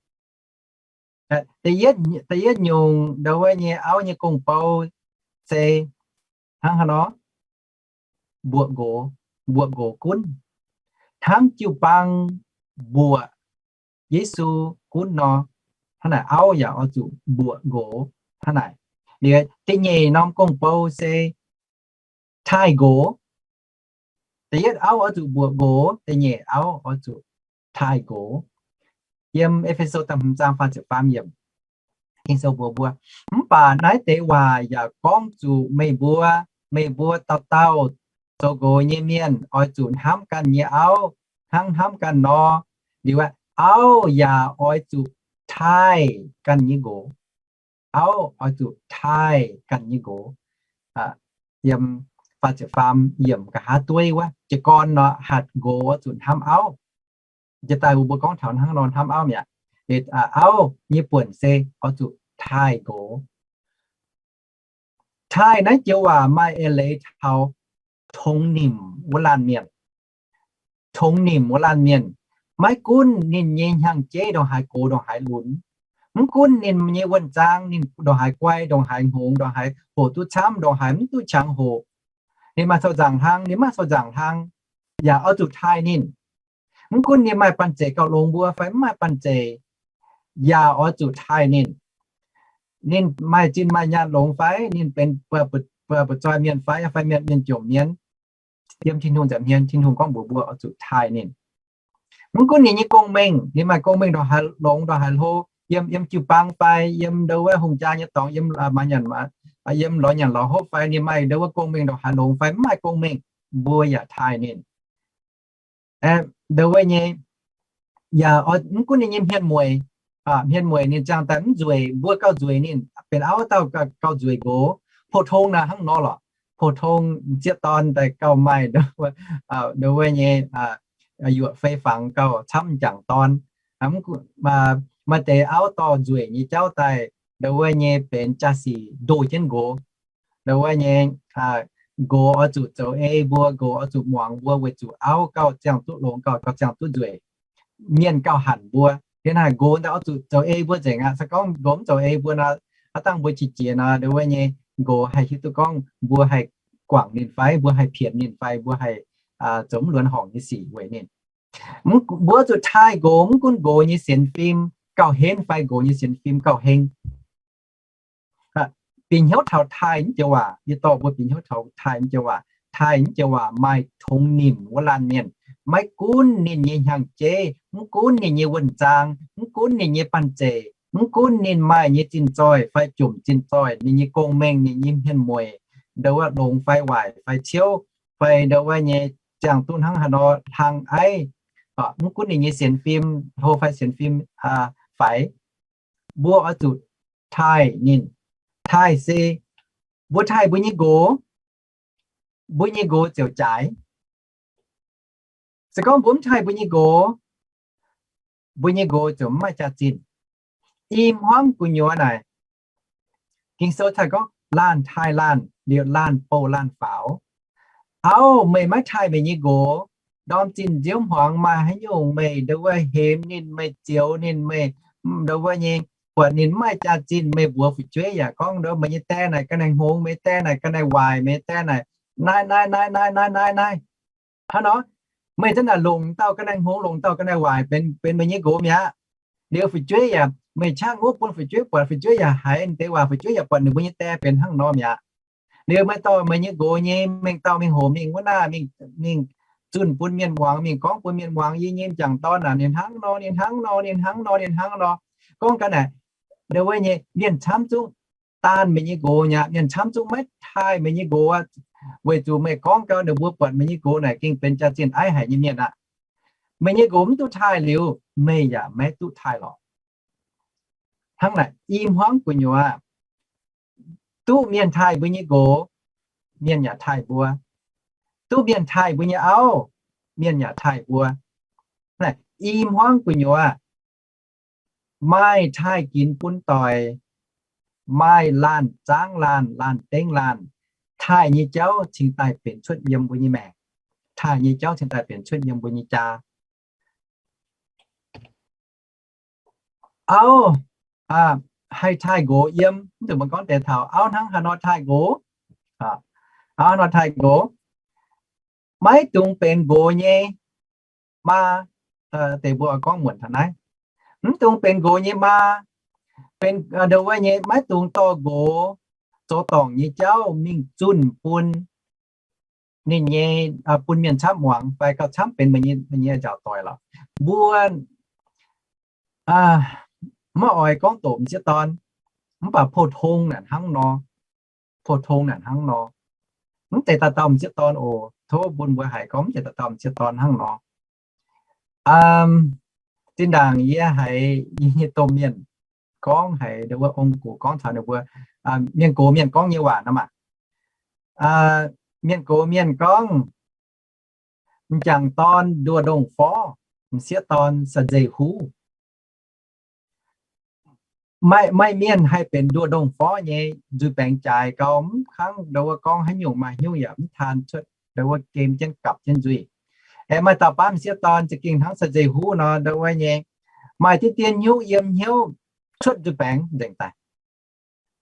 Da'yietv nyungc ndau wuov nyei auv nyei gong-bou se hnangv haaix nor? Mbuoqc nqox, mbuoqc nqox gunv. Hnangv jiu-baang mbuoqc Yesu gunv nor, hnangv naaic auv yaac oix zuqc mbuoqc nqox hnangv naaic. Liuz da'nyeic norm gong-bou se taaih nqox. Da'yietv auv oix zuqc mbuoqc nqox, da'nyeic auv oix zuqc taaih nqox. Yiem E^fe^so da'hmz zaang faah ziepc faam yiemc, Ging-Sou mbuox mbuo, mv baac naaiv deix waac yaac gorngv zuqc meih mbuo, meih mbuo dauh dauh zoux nqox nyei mienh oix zuqc hnamv ganh nyei auv hnangv hnamv ganh nor. Liuz auv yaac oix zuqc taaih ganh nyei nqox. Auv oix zuqc taaih ganh nyei nqox. Yiem faah ziepc faam yiemc nqa'haav dueiv wuov, jiez gorn nor hatc nqox oix zuqc hnamv auv. Jiex daaih mbuo gorngv taux hnangv nor hnamv auv mi'aqv. Auv nyei buonc se oix zuqc taaih nqox. Taaih naaiv joux waac maaih eix leiz taux tongx nimc wuov laanh mienh. Tongx nimc wuov laanh mienh, maiv gunv ninh nyei hnyangx-jeiv ndongc haaix gox ndongc haaix lunx, mv gunv ninh nyei wuonh zaang ninh ndongc haaix guai, ndongc haaix hngongx, ndongc haaix hoqc duqv camv, ndongc haaix mv duqv qangx hoqc, ninh maaih sou nzaangc hlang, ninh mv maaih sou nzaangc hlang, yaac oix zuqc taaih ninh. Mv gunv ninh maaih banh zeic gauh longx mbuo fai mv maaih banh zeic, yaac oix zuqc taaih ninh. Ninh maaih zinh maaih nyaanh longx fai, ninh benx buoz-zoih mienh fai, fai mienh, mienh jomc mienh, yiem Tin-Hungh nza'hmien, Tin-Hungh gorngv mbuox mbuo oix zuqc taaih ninh. Mv gunv ninh nyei gong-mengh, ninh maaih gong-mengh ndongc haaix longx ndongc haaix hlo, yiem, yiem jiu-baang fai yiem ndo wuov hungh jaa nyei dorngx, yiem, yiem lorz nyanc lorz hopv fai, ninh maaih ndo wuov gong-mengh ndongc haaix longx fai mv maaih gong-mengh, mbuo yaac taaih ninh. Ndo wuov nyei, yaac mv gunv ninh nyei hmien mueic, hmien mueic ninh ziangh daaih mv nzueic, mbuo gauh nzueic ninh, benx auv dauh gauh nzueic nqox. Pou-tong naaiv hnangv nor lorqc. Pou-tong m'sieqv dorn daaih gauh maaih ndo wuov nyei yuoqc fei fangx gauh camv m'jangc dorn. Maaih deix auv dorh nzueic nyei jauv daaih, ndo wuov nyei benx jaa-sic ndoh jienv nqox. Ndo wuov nyei, nqox oix zuqc zoux ei mbuo, nqox oix zuqc muangx mbuo weic zuqc auv gauh ziangh duqv longx, gauh, gauh ziangh duqv nzueic. Mienh gauh hanc mbuo. Liuz naaic nqox daaih oix zuqc zoux ei mbuo nzengc aqv. Se gorngv nqox mv zoux ei mbuo nor, aav dangh mbuo qiex jiez nor, ndo wuov nyei nqox haih hiuv duqv gorngv mbuo haih guangc ninh fai, mbuo haih pienx ninh fai, mbuo haih zoux mv luonx horngc nyei sic weic ninh. Mbuo zuqc taaih nqox, mv gunv nqox nyei sienx fim gauh henv fai nqox nyei sienx fim gauh heng. Bieqc hnyouv taux taaih mv joux waac, yie dorh mbuo bieqc hnyouv taux taaih mv joux waac. Taaih mv joux waac maaih tongx nimc wuov laanh mienh. Maiv gunv ninh nyei hnyangx-jeiv, mv gunv ninh nyei wuonh zaang, mv gunv ninh nyei banh zeic, mv gunv ninh maaih nyei zinh zoih fai jomc zinh zoih, ninh nyei gong-mengh, ninh nyei hmien mueic, ndo wuov longx fai waaic fai ciouv, fai ndo wuov nyei ziangh duqv hnangv haaix nor hlang aiv, mv gunv ninh nyei sienx fim hlo fai sienx fim faix, mbuo oix zuqc taaih ninh. Taaih se mbuo taaih mbuo nyei nqox, mbuo nyei nqox ziouc jaaix. Se gorngv mbuo mv taaih mbuo nyei nqox, mbuo nyei nqox ziouc mv maaih jaax-zinh. I hmuangv gu'nyuoz naaic, Ging-Sou cai gorngv laanh taaih laanh, liuz laanh bouh laanh faaux. Auv, meih maiv taaih meih nyei nqox, ndorm zinh nziouv hmuangx maaih haaix nyungc meih ndo wuov hemx ninh, meih zioux ninh, meih ndo wuov nyei buatc ninh mv maaih jaax-zinh, meih mbuox fu'jueiv yaac gorngv ndo meih nyei die naaic ga'naaiv hngongx, meih die naaic ga'naaiv waaic, meih die naaic naaiv naaiv naaiv naaiv naaiv naaiv naaiv. Hnangv nor, meih za'naaic longc dauh ga'naaiv hngongx, longc dauh ga'naaiv waaic benx, benx meih nyei nqox mi'aqv. Liuz fu'jueiv yaac, meih qaqv wuov bun fu'jueiv buatc, fu'jueiv yaac haiz deix waac, fu'jueiv yaac buatc ninh mbuo nyei die benx hnangv nor mi'aqv. Liuz meih dorh meih nyei nqox nyei mengh dauh mingh hoc mingh wuov naaiv, mingh, mingh zunh bun mienh muangx, mingh gorngv bun mienh muangx, yie nyei m'jangc dorn naaic ninh hnangv nor, ninh hnangv nor, ninh hnangv nor, ninh hnangv nor. Gorngv ga'naaiv, ndo wuov nyei mienh camv zungv daanh meih nyei nqox mi'aqv. Mienh camv zungv maiv taaih meih nyei nqox aqv, weic zuqc meih gorngv gau ninh mbuo buatc meih nyei nqox naaic gengh benx jaax-zinh aiv haic nyei mienh aqv. Meih nyei nqox mv duqv taaih liuz, meih yaac maiv duqv taaih lorqc. Hnangv naaic i hmuangv gu'nyuoz, duqv mienh taaih mbuo nyei nqox, mienh yaac taaih mbuo. Duqv mienh taaih mbuo nyei auv, mienh yaac taaih mbuo. I hmuangv gu'nyuoz, maaih taaih ginx bun doic, maaih laanh zaangv laanh, laanh dengv laanh, taaih nyei jauv cingx daaih benx cuotv yiem mbuo nyei maengc. Taaih nyei jauv cingx daaih benx cuotv yiem mbuo nyei jaa. Auv haih taaih nqox yiem, mv dungx mbuo gorngv deix taux auv hnangv haaix nor taaih nqox. Auv hnangv haaix nor taaih nqox, maiv dungx benx nqox nyei maa. Deix mbuo gorngv muonc taux naaiv, mv dungx benx nqox nyei maa, benx ndo wuov nyei, maiv dungx dorh nqox zoux dorngc nyei jauv mingh zunh bun ninh nyei, bun mienh camv muangx fai gauh camv benx meih nyei njaaux doic lorqc. Mbuo maiv oix gorngv doqc m'sieqv dorn, mv baac pou-tong naaic hnangv nor, pou-tong naaic hnangv nor. Mv zeiz dauh dauh m'sieqv dorn oc. Tov bun mbuo haiz gorngv mv zeiz dauh dauh m'sieqv dorn hnangv nor. Zinh ndaangc yie haiz yie nyei domh mienh gorngv, haiz ndo wuov ong-gux gorngv taux ninh mbuo mienh gox mienh gorngv nyei waac nor maah, mienh gox mienh gorngv, m'jangc dorn nduoh ndongh forv, m'sieqv dorn sa nzeic huv. Maaih, maaih mienh haih benx nduoh ndongh forv nyei, nzuih baengx jaaix gau, mv kangv ndo wuov gorngv haaix nyungc maaih hnyouv yaac mv taan cuotv ndo wuov, gem jienv gapc jienv nzuih. Aengx maaih dauh baav m'sieqv dorn za'gengh hnangv sa nzeic huv nor ndo wuov nyei, maaih diqv dien hnyouv yiem hnyouv cuotv nzuih baengx nzengc daaih.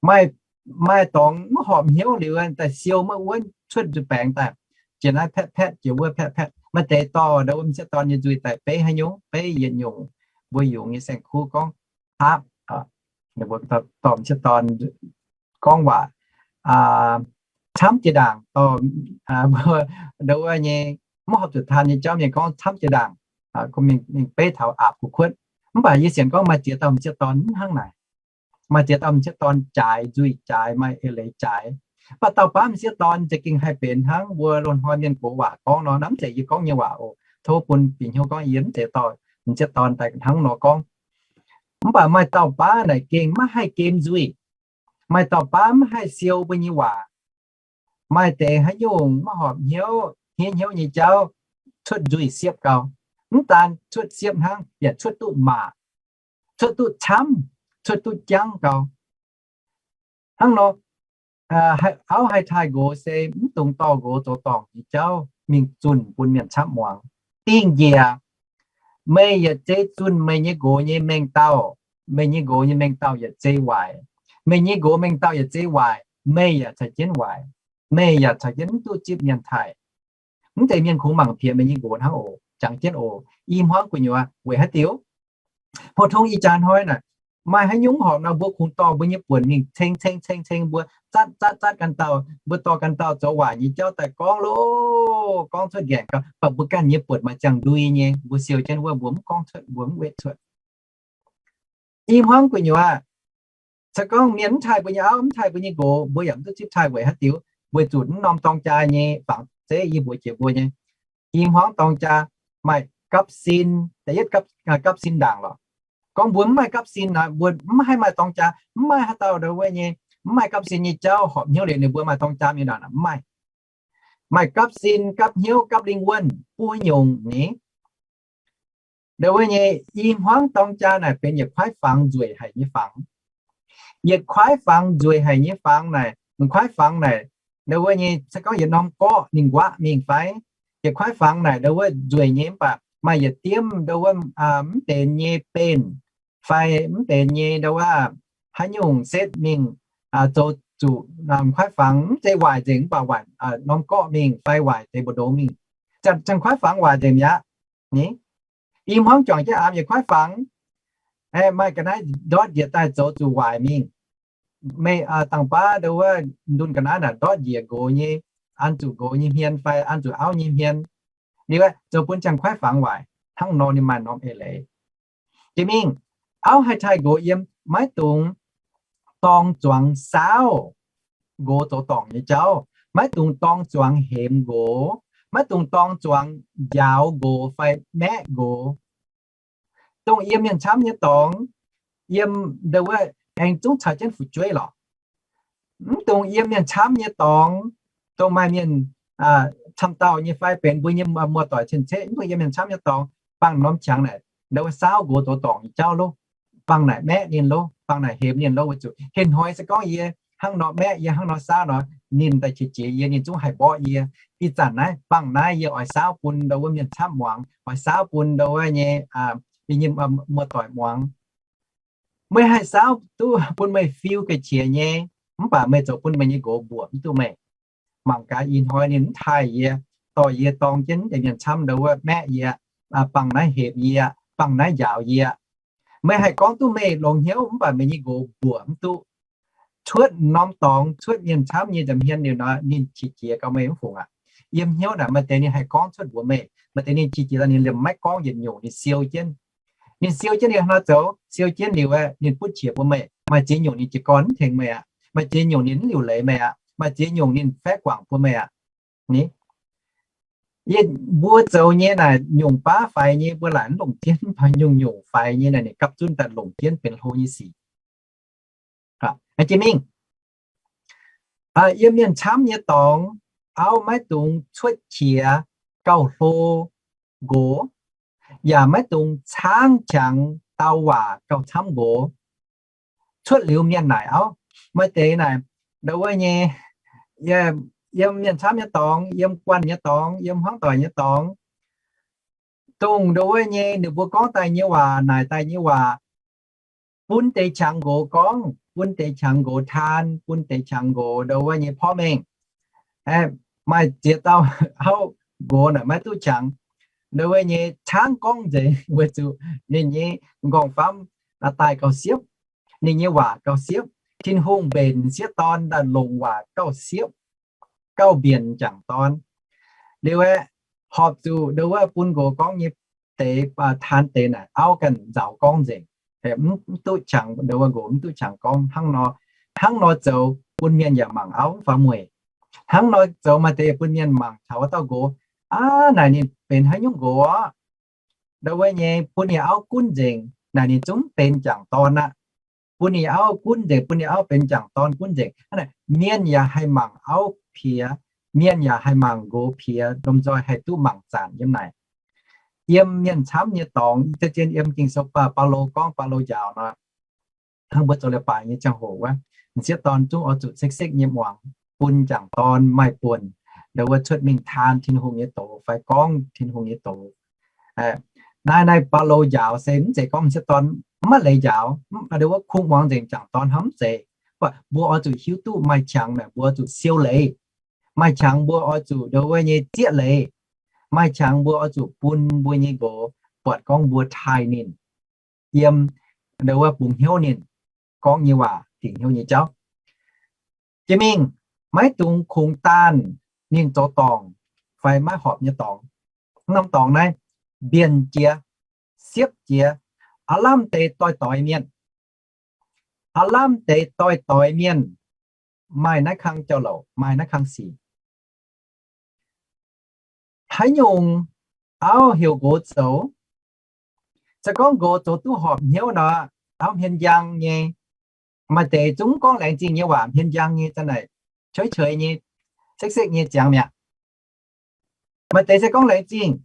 Maaih, maaih dorngx mv horpc hnyouv liuz daaih siou maiv wuonv cuotv nzuih baengx daaih, jiex naaiv paetv paetv, jiex wuov paetv paetv. Maaih deix dorh ndo wuov m'sieqv dorn nyei nzuih daaih beiv haaix nyungc, beiv yietc nyungc, mbuo yungz nyei saeng-kuv gorngv aapv. Ninh mbuo dorh m'sieqv dorn gorngv waac camv jiex ndaangc, dorh mbuo ndo wuov nyei mv horpc zuqc taan nyei jauv mienh gorngv camv jiex ndaangc, mingh beiv taux aapv gu'kuotv. Mv baac yie sienx gorngv maaih ziex dauh m'sieqv dorn mv hnangv naaic. Maaih ziex dauh m'sieqv dorn jaaix nzuih, jaaix maaih eix leiz jaaix. Mv baac dauh baav m'sieqv dorn za'gengh haih benx hnangv mbuo loz-hnoi mienh gox waac gorngv nor, mv zeiz yie gorngv nyei waac oc. Tov bun bieqc hnyouv gorngv yie mv zeiz dorh m'sieqv dorn daaih hnangv nor gorngv. Mv baac maaih dauh baav naaic gengh maiv haih gem nzuih. Maaih dauh baav mv haih siou mbuo nyei waac. Maaih deix haaix nyungc maiv horpc hnyouv, hniev hnyouv nyei jauv, cuotv nzuih siepv gau. Mv daan cuotv siepv hnangv, yaac cuotv duqv maac, cuotv duqv camv, cuotv duqv jangv gau. Hnangv nor, auv haih taaih nqox se mv dungx dorh nqox zoux dorngc nyei jauv mingh zunh bun mienh camv muangx. Dingh njiec, meih yaac zeiz zunh meih nyei nqox nyei mengh dauh. Meih nyei nqox nyei mengh dauh yaac zeiz waaic. Meih nyei nqox mengh dauh yaac zeiz waaic, meih yaac caux jienv waaic. Meih yaac caux jienv mv duqv zipv mienh taaih. Mv deix mienh kungx mangc piex meih nyei nqox hnangv oc, jangx jienv oc. I hmuangv gu'nyuoz weic haaix diuc? Pou-tong ih jaax hnoi naaic, maaih haaix nyungc horpc nor, mbuo kungx dorh mbuo nyei buonc mingh ceng ceng ceng ceng, mbuo zatv zatv zatv ganh dauh, mbuo dorh ganh dauh zoux waaic nyei jauv daaih gorngv loh, gorngv cuotv nqaengc gau, mv baac mbuo ganh nyei buonc maaih ziangh ndui nyei, mbuo siou jienv wuov mbuo mv gorngv cuotv, mbuo mv wetv cuotv. I hmuangv gu'nyuoz, se gorngv mienh mv taaih mbuo nyei auv, mv taaih mbuo nyei nqox, mbuo yaac mv duqv zipv taaih weic haaix diuc? Weic zuqc mv norm dorng jaa nyei fangx zeiv yie mbuox jiex mbuo nyei. I hmuangv dorng jaa maaih gapv sin, da'yietv gapv sin ndaangc lorqc. Gorngv mbuo mv maaih gapv sin nor, mbuo mv haih maaih dorng jaa. Mv maaih haaix dauh ndo wuov nyei mv maaih gapv sin nyei jauv horpc hnyouv liuz ninh mbuo maaih dorng jaa mingh ndaangc, mv maaih. Maaih gapv sin, gapv hnyouv, gapv lingh wuonh buo nyungc ni. Ndo wuov nyei i hmuangv dorng jaa naaic benx yietc kuaaiv fangx nzueic haic nyei fangx. Yietc kuaaiv fangx nzueic haic nyei fangx naaic, m'kuaaiv fangx naaic, ndo wuov nyei se gorngv yietc norm gorqv ninh nquaqv mingh fai, yietc kuaaiv fangx naaic ndo wuov nzueic nyei mv baac maaih yietc diemv ndo wuov mv benx nyei benx fai mv benx nyei ndo wuov haaix nyungc setv mingh zoux zuqc m'kuaaiv fangx mv zeiz waaic nzengc mv baac waaic norm gorqv mingh fai waaic deix mbu'ndongx mingh. Ziangh kuaaiv fangx waaic nzengc mi'aqv. I hmuangv juangc jienv aamx yietc kuaaiv fangx, maaih ga'naaiv ndortv njiec daaih zoux zuqc waaic mingh. Meih dangh baav ndo wuov ndunh ga'naaiv naaic ndortv njiec nqox nyei, an zuqc nqox nyei hmien fai an zuqc auv nyei hmien. Liuz zoux bun ziangh kuaaiv fangx waaic. Hnangv nor ninh maaih norm eix leiz. Jiex mingh, auv haih taaih nqox yiem, maiv dungx dorng zuangx saauv nqox zoux dorngc nyei jauv, maiv dungx dorng zuangx hemx nqox, maiv dungx dorng zuangx njaaux nqox fai maeqv nqox. Dongh yiem mienh camv nyei dorngx, yiem ndo wuov aengx zungv caux jienv fu'jueiv lorqc. Mv dungx yiem mienh camv nyei dorngx, dongh maaih mienh camv dauh nyei fai benx mbuo nyei muoz-doic cien-ceqv, mv dungx yiem mienh camv nyei dorngx, bangc norm qangx naaic ndo wuov saauv nqox zoux dorngc nyei jauv loh, bangc naaic maeqv ninh loh, bangc naaic hemx ninh loh, weic zuqc hinh hnoi se gorngv yie hnangv nor maeqv, yie hnangv nor saauv nor, ninh daaih qiex jiez yie, ninh zungv haih mborqv yie. Ih zanc naaiv bangc naaiv yie oix saauv bun ndo wuov mienh camv muangx, oix saauv bun ndo wuov nyei, yie nyei muoz-doic muangx. Meih haih saauv duqv bun meih fiu ga'qiex nyei, mv baac meih zoux bun meih nyei nqox mbuoqc mv duqv meih. Mangc gaax ih hnoi ninh mv taaih yie, dorh yie dorng jienv deix mienh camv ndo wuov maeqv yie, bangc naaiv hepc yie, bangc naaiv njaaux yie. Meih haih gorngv duqv meih longx hnyouv mv baac meih nyei nqox mbuoqc mv duqv. Cuotv norm dorngx, cuotv mienh camv nyei nza'hmien liuz nor, ninh qiex jiez gauh meih mv fungc aqv. Yiem hnyouv naaic maaih deix ninh haih gorngv cuotv mbuox meih, maaih deix ninh qiex jiez daaih ninh liemh maiv gorngv yietc nyungc, ninh siou jienv. Ninh siou jienv liuz hnangv nor zoux, siou jienv liuz aeqv, ninh butv qiex bun meih. Maaih ziex nyungc ninh jiez gorn mv tengx meih aqv. Maaih ziex nyungc ninh mv liuc leiz meih aqv. Maaih ziex nyungc ninh faeqv guangc bun meih aqv. Yie mbuo zoux nyei naaic nyungc baav faix nyei mbuo laaic mv longc jienv, mv baac nyungc-nyungc faix nyei naaic ninh gapv zunv daaih longc jienv benx hlo nyei sic. Jiex mingh, yiem mienh camv nyei dorngx, auv maiv dungx cuotv qiex gauh hlo nqox, yaac maiv dungx caangv qangx dau waac gauh camv nqox. Cuotv liuz mienh naaic auv, maaih deix naaic, ndo wuov nyei, yiem mienh camv nyei dorngx, yiem guanh nyei dorngx, yiem hmuangv doic nyei dorngx, dongh ndo wuov nyei ninh mbuo gorngv daaih nyei waac, naaic daaih nyei waac, bun deix qangx nqox gorngv, bun deix qangx nqox taan, bun deix qangx nqox ndo wuov nyei porv mengh. Maaih ziex dauh auv nqox naaic maiv duqv qangx, ndo wuov nyei caangv gorngv nzengc weic zuqc ninh nyei nqorngv-famv daaih gauh siepv, ninh nyei waac gauh siepv. Tin-Hungh mbenc sieqv dorn daaih longc waac gauh siepv, gauh mbienc m'jangc dorn. Liuz aeqv, horpc zuqc ndo wuov bun nqox gorngv nyei deix, taan deix naaic auv ganh nzaaux gorngv nzengc. Mv duqv qangx, ndo wuov nqox mv duqv qangx gorngv hnangv nor. Hnangv nor zoux bun mienh yaac mangc auv mv faaux mueic. Hnangv nor zoux maaih deix bun mienh mangc taux wuov dauh nqox, aav, naaic ninh benx haaix nyungc nqox orqc? Ndo wuov nyei bun ninh auv gunv nzengc naaic ninh zungv mv benx m'jangc dorn aqv. Bun ninh auv gunv nzengc, bun ninh auv benx m'jangc dorn gunv nzengc. Mienh yaac haih mangc auv piex, mienh yaac haih mangc nqox piex, lomh nzoih haih duqv mangc zanc yiem naaic. Yiem mienh camv nyei dorngx, zien yiem Ging-Sou Baulo gorngv, Baulo njaaux nor, hnangv mbuo zoux leiz-baaix nyei ziangh hoc wuov, m'sieqv dorn zungv oix zuqc sekv-sekv nyei muangx bun m'jangc dorn maaih buonc, ndo wuov cuotv mingh taan Tin-Hungh nyei doz fai gorngv Tin-Hungh nyei doz. Naaiv, naaiv Baulo njaaux se mv zeiz gorngv m'sieqv dorn maiv leiz njaaux, ndo wuov kungx muangx nzengc m'jangc dorn hnangv, mv zeiz. Mv baac mbuo oix zuqc hiuv duqv maaih qangx naaic mbuo oix zuqc siou leiz. Maaih qangx mbuo oix zuqc ndo wuov nyei zieqv leiz. Maaih qangx mbuo oix zuqc bun mbuo nyei nqox buatc gorngv mbuo taaih ninh, yiem ndo wuov bungx hnyouv ninh, gorngv nyei waac dingc hnyouv nyei jauv. Jiex mingh, maiv dungx kungx daanh ninh zoux dorngc fai maiv horpc nyei dorngx. Norm dorngx naaiv mbienc jiex, siepv jiex, aav lamh deix doix-doix mienh. Aav lamh deix doix-doix mienh maaih naaiv kang jauv-louc, maaih naaiv kang sic. Haaix nyungc auv heuc nqox zoux, se gorngv nqox zoux duqv horpc hnyouv nor, auv hmien njang nyei. Maaih deix zungv gorngv laengz zingh nyei waac, hmien njang nyei, za'naaic qeiv-qeiv nyei, sekv-sekv nyei ziangx mi'aqv. Maaih deix se gorngv laengz zingh.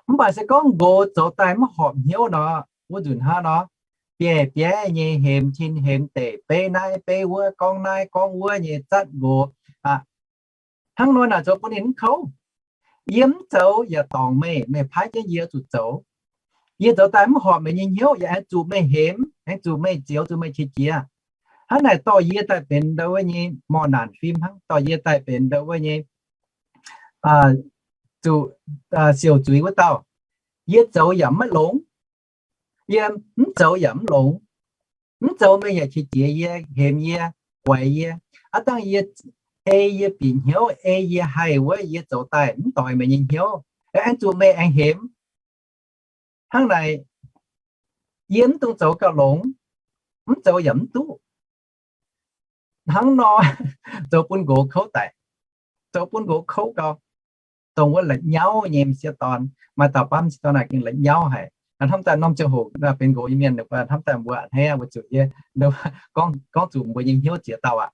Mv baac se gorngv nqox zoux daaih mv horpc hnyouv nor, wuov nzunc hnangv nor, bieiv-bieiv nyei hemx cin hemx deic, beiv naaiv beiv wuov, gorngv naaiv gorngv wuov nyei zatv nqox aqv. Hnangv nor naaic zoux bun ninh mv kouv. Yie mv zoux yaac dorngc meih, meih paaiv jienv yie zuqc zoux. Yie zoux daaih mv horpc meih nyei hnyouv yaac aengx zuqc meih hemx, aengx zuqc meih zioux, zuqc meih qiex jiez. Hnangv naaic dorh yie daaih benx ndo wuov nyei morh naanc fim hnangv, dorh yie daaih benx ndo wuov nyei zuqc siouc zuiz wuov dauh. Yie zoux yaac maiv longx, yie mv zoux yaac mv longx. Mv zoux meih yaac qiex jiez yie, hemx yie, guaix yie. Aav dangh yie ei yie bieqc hnyouv, ei yie haih wuov, yie zoux daaih mv doix meih nyei hnyouv, aengx zuqc meih aengx hemx. Hnangv naaic, yie mv dungx zoux gauh longx, mv zoux yaac mv duqv. Hnangv nor, zoux bun nqox kouv daic, zoux bun nqox kouv gau. Dongh wuov la'nyauv nyei m'sieqv dorn, maaih dauh baav m'sieqv dorn naaic gengh la'nyauv haic. Hnamv daaih norm ziangh hoc benx nqox nyei mienh, hnamv daaih mbuo a'hneiv, weic zuqc yie gorngv zuqc mbuo nyei hnyouv ziex dauh aqv.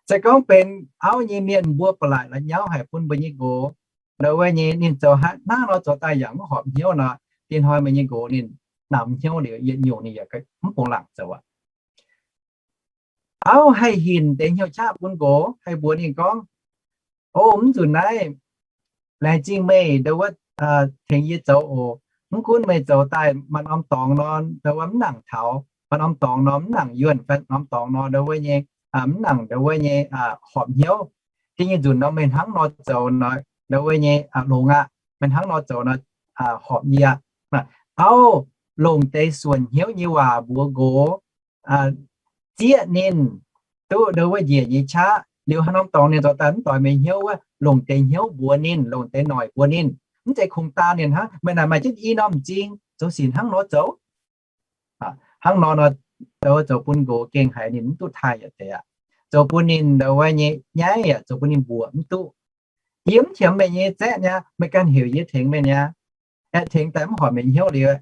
Se gorngv benx auv nyei mienh, mbuo ba'laqc la'nyauv haic bun mbuo nyei nqox, ndau wuov nyei ninh zoux haaix hnangv nor zoux daaih yaac mv horpc hnyouv nor, dinh hnoi meih nyei nqox ninh namx hnyouv liuz, yietc nyungc ninh yaac mv bungx laangc zoux aqv. Auv haih hinc deix hnyouv qaqv bun nqox, haih mbuox ninh gorngv, O, mv nzunc naaiv laengz zingh meih ndau wuov tengx yie zoux oc. Mv gunv meih zoux daaih maaih norm dorngx nor, ndau wuov mv nangc taux, maaih norm dorngx nor mv nangc yuonh, fai norm dorngx nor ndau wuov nyei mv nangc ndau wuov nyei horpc hnyouv. Da'nyeic nzunc nor meih hnangv nor zoux nor ndau wuov nyei longx aqv. Meih hnangv nor zoux nor horpc yie aqv. Auv longc deix suonc hnyouv nyei waac mbuox nqox, zieqv ninh duqv ndau wuov njiec nyei qaqv. Liuz haaix norm dorngx ninh zoux daaih mv doix meih hnyouv wuov, longc deix hnyouv mbuox ninh, longc deix noic mbuox ninh. Mv zeiz kungx daanh ninh hnangv, meih naaic maaih jienv i norm m'zing, zoux sic hnangv nor zoux. Hnangv nor nor, ndau wuov zoux bun nqox gengh haiz ninh mv duqv taaih yietc deix aqv. Zoux bun ninh ndau wuov nyei nyaiv yaac zoux bun ninh mbuoqc mv duqv. Yie mv qiemx meih nyei zaeqv niaa, meih ganh heuc yie tengx meih niaa. Aeqv, tengx daaih mv horpc meih hnyouv liuz,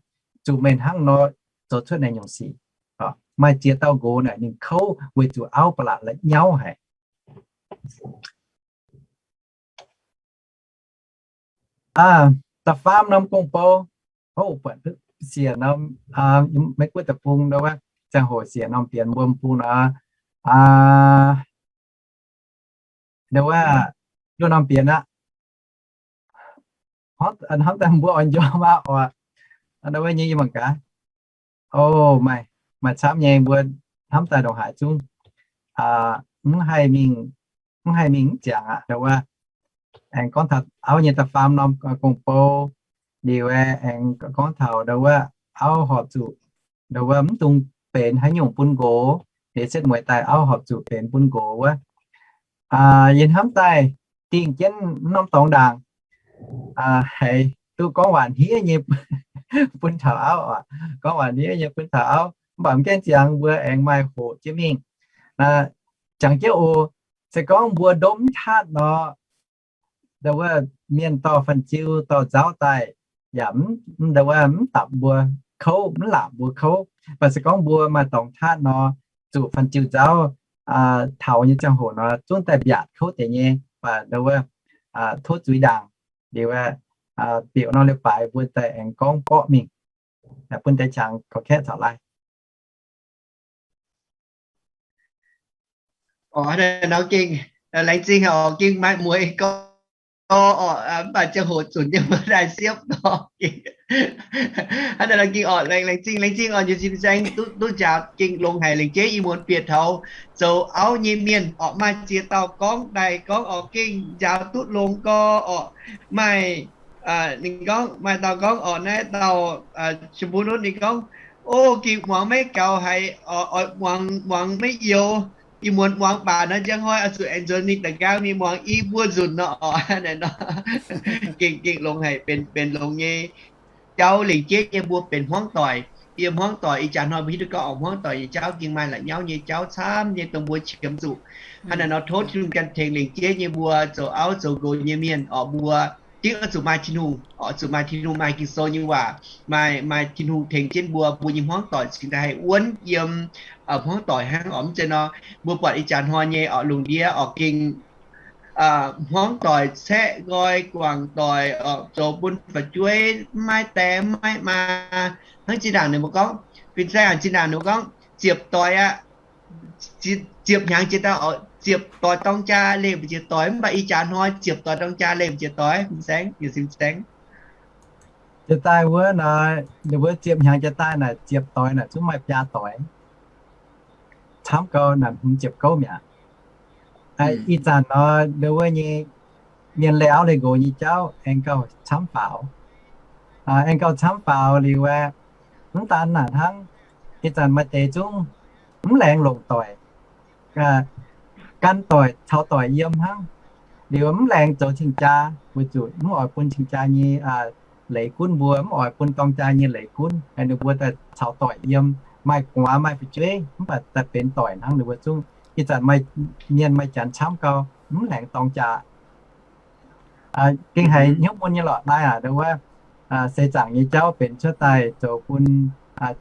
zuqc meih hnangv nor zoux cuotv naaiv nyungc sic. Maaih ziex dauh nqox naaic ninh kouv weic zuqc auv ba'laqc la'nyauv haic. Da'faam norm gong-bou, buatc siec norm, Meiv Guoqv deic-bung ndau wuov, ziangh hoc siec norm bienx mbuo bung nor, ndau wuov, nduov norm bienx aqv. Hnamv daaih mbuo oix njoux maah oc. Ndau wuov nyei yie mangc gaax. O, maaih, maaih camv nyei mbuo hnamv daaih ndongc haaix zungv mv haih mingh, mv haih mingh mv ziangx aqv. Ndau wuov aengx gorngv taux auv nyei da'faam norm gong-bou, liuz aengx gorngv taux ndau wuov auv horpc zuqc ndau wuov mv dungx benx haaix nyungc bun nqox, liuz setv mueiz daaih auv horpc zuqc benx bun nqox wuov. Yie hnamv daaih dingh jienv mv norm dorngx ndaangc, haiz duqv gorngv waac hniev nyei bun taux auv oc. Gorngv waac hniev nyei bun taux auv, mv baac mv gaengh ziangx mbuo aengx maaih hoqc jienv mingh. Jangx jienv oc, se gorngv mbuo ndopv mv tatv nor, ndau wuov mienh dorh fan-ziu dorh nzauv daaih, yaac ndau wuov mv dapc mbuo kouv, mv laatc mbuo kouv. Mv baac se gorngv mbuo maaih dorngx tatv nor, zuqc fan-ziu nzauv taux nyei ziangh hoc nor, zungv daaih mbiaatc kouv deix nyei, mv baac ndau wuov tov zuiz ndaangc. Liuz, bieqc nor leiz-baaix mbuo daaih aengx gorngv borqv mingh, bun deix qangx gorx-kaeqv caux laai. Orqc, nor gengh laengz zingh oc, gengh maaih mueiz gorx oc, mv baac ziangh hoc zunc nyei mbuo daaih siepv nor. Hnangv naaiv nor gengh orqc, laengz zingh, laengz zingh oc, njiec sin saeng duqv njaaux gengh longx haic. Lengc jeiv ih muonz bieqc taux zoux auv nyei mienh orqc, maaih ziex dauh gorngv daaih gorngv oc, gengh njaaux duqv longx gorx orqc. Maaih ninh gorngv, maaih dauh gorngv orqc, naaiv dauh Chim Mbuo Nutv ninh gorngv, o, gengh muangx maiv gaux haiz, oix muangx, muangx maiv youx. Ih muonz muangx baac nor, njang hnoi oix zuqc aengx nzuonx ninh da'nqaang ninh muangx i buo nzunc nor orqc. Naaiv nor gengh, gengh longx haic, benx, benx longx nyei jauv. Lengc jeiv nyei mbuo benx hmuangv doic. Yiem hmuangv doic ih jaax hnoi mbuo hiuv duqv gorngv oc, hmuangv doic nyei jauv gengh maaih la'nyauv nyei jauv camv nyei dongh mbuo qiemx zuqc. Hnangv naaic nor tov Tin-Hungh ganh tengx lengc jeiv nyei mbuo zoux auv zoux nqox nyei mienh orqc, mbuo dingc oix zuqc maaih Tin-Hungh, oix zuqc maaih Tin-Hungh, maaih Ging-Sou nyei waac, maaih, maaih Tin-Hungh tengx jienv mbuo, mbuo nyei hmuangv doic cingx daaih haih wuonv yiem hmuangv doic hnangv orqc. Mv zeiz nor, mbuo buatc ih jaax hnoi nyei orqc, lungh ndiev orqc gengh hmuangv doic caeqv nqoi guangc doic orqc, zoux bun fu'jueiv maiv die maiv maa. Hnangv zinh ndaangc ninh mbuo gorngv, fin-saeng zinh ndaangc ninh mbuo gorngv ziepc doic aqv. Ziepc hnyangx jiex daaih, ziepc doic dorng jaa leih mbu'ziex doic. Mv baac ih jaax hnoi ziepc doic dorng jaa leih mbu'ziex doic. Fin-saeng, fin-saeng, jiex daaih wuov naaic, ninh mbuo ziepc hnyangx jiex daaih naaic, ziepc doic naaic zungv maaih biaa doic. Camv gau naaic hmz ziepc gouv mi'aqv. Ih zanc nor, ndau wuov nyei mienh leih auv leih nqox nyei jauv aengx gauh camv faaux. Aengx gauh camv faaux liuz aeqv, mv daan naaic hnangv, ih zanc maaih deix zungv mv laengz longc doic, gan doic caux doic yiem hnangv. Liuz mv laengz zoux cing-jaa, weic zuqc mv oix bun cing-jaa nyei leiz gunv mbuo, mv oix bun dorng jaa nyei leiz gunv, ninh mbuo daaih caux doic yiem, maaih gu'nguaaz maaih fu'jueiv mv baac daaih benx doic hnangv. Ninh mbuo zungv ih zanc maaih mienh maaih janx camv gau, mv laengz dorng jaa. Gengh haiz hnyouv mun nyei lorqc naaiv aac, ndau wuov seix zaangc nyei jauv benx cuotv daaih zoux bun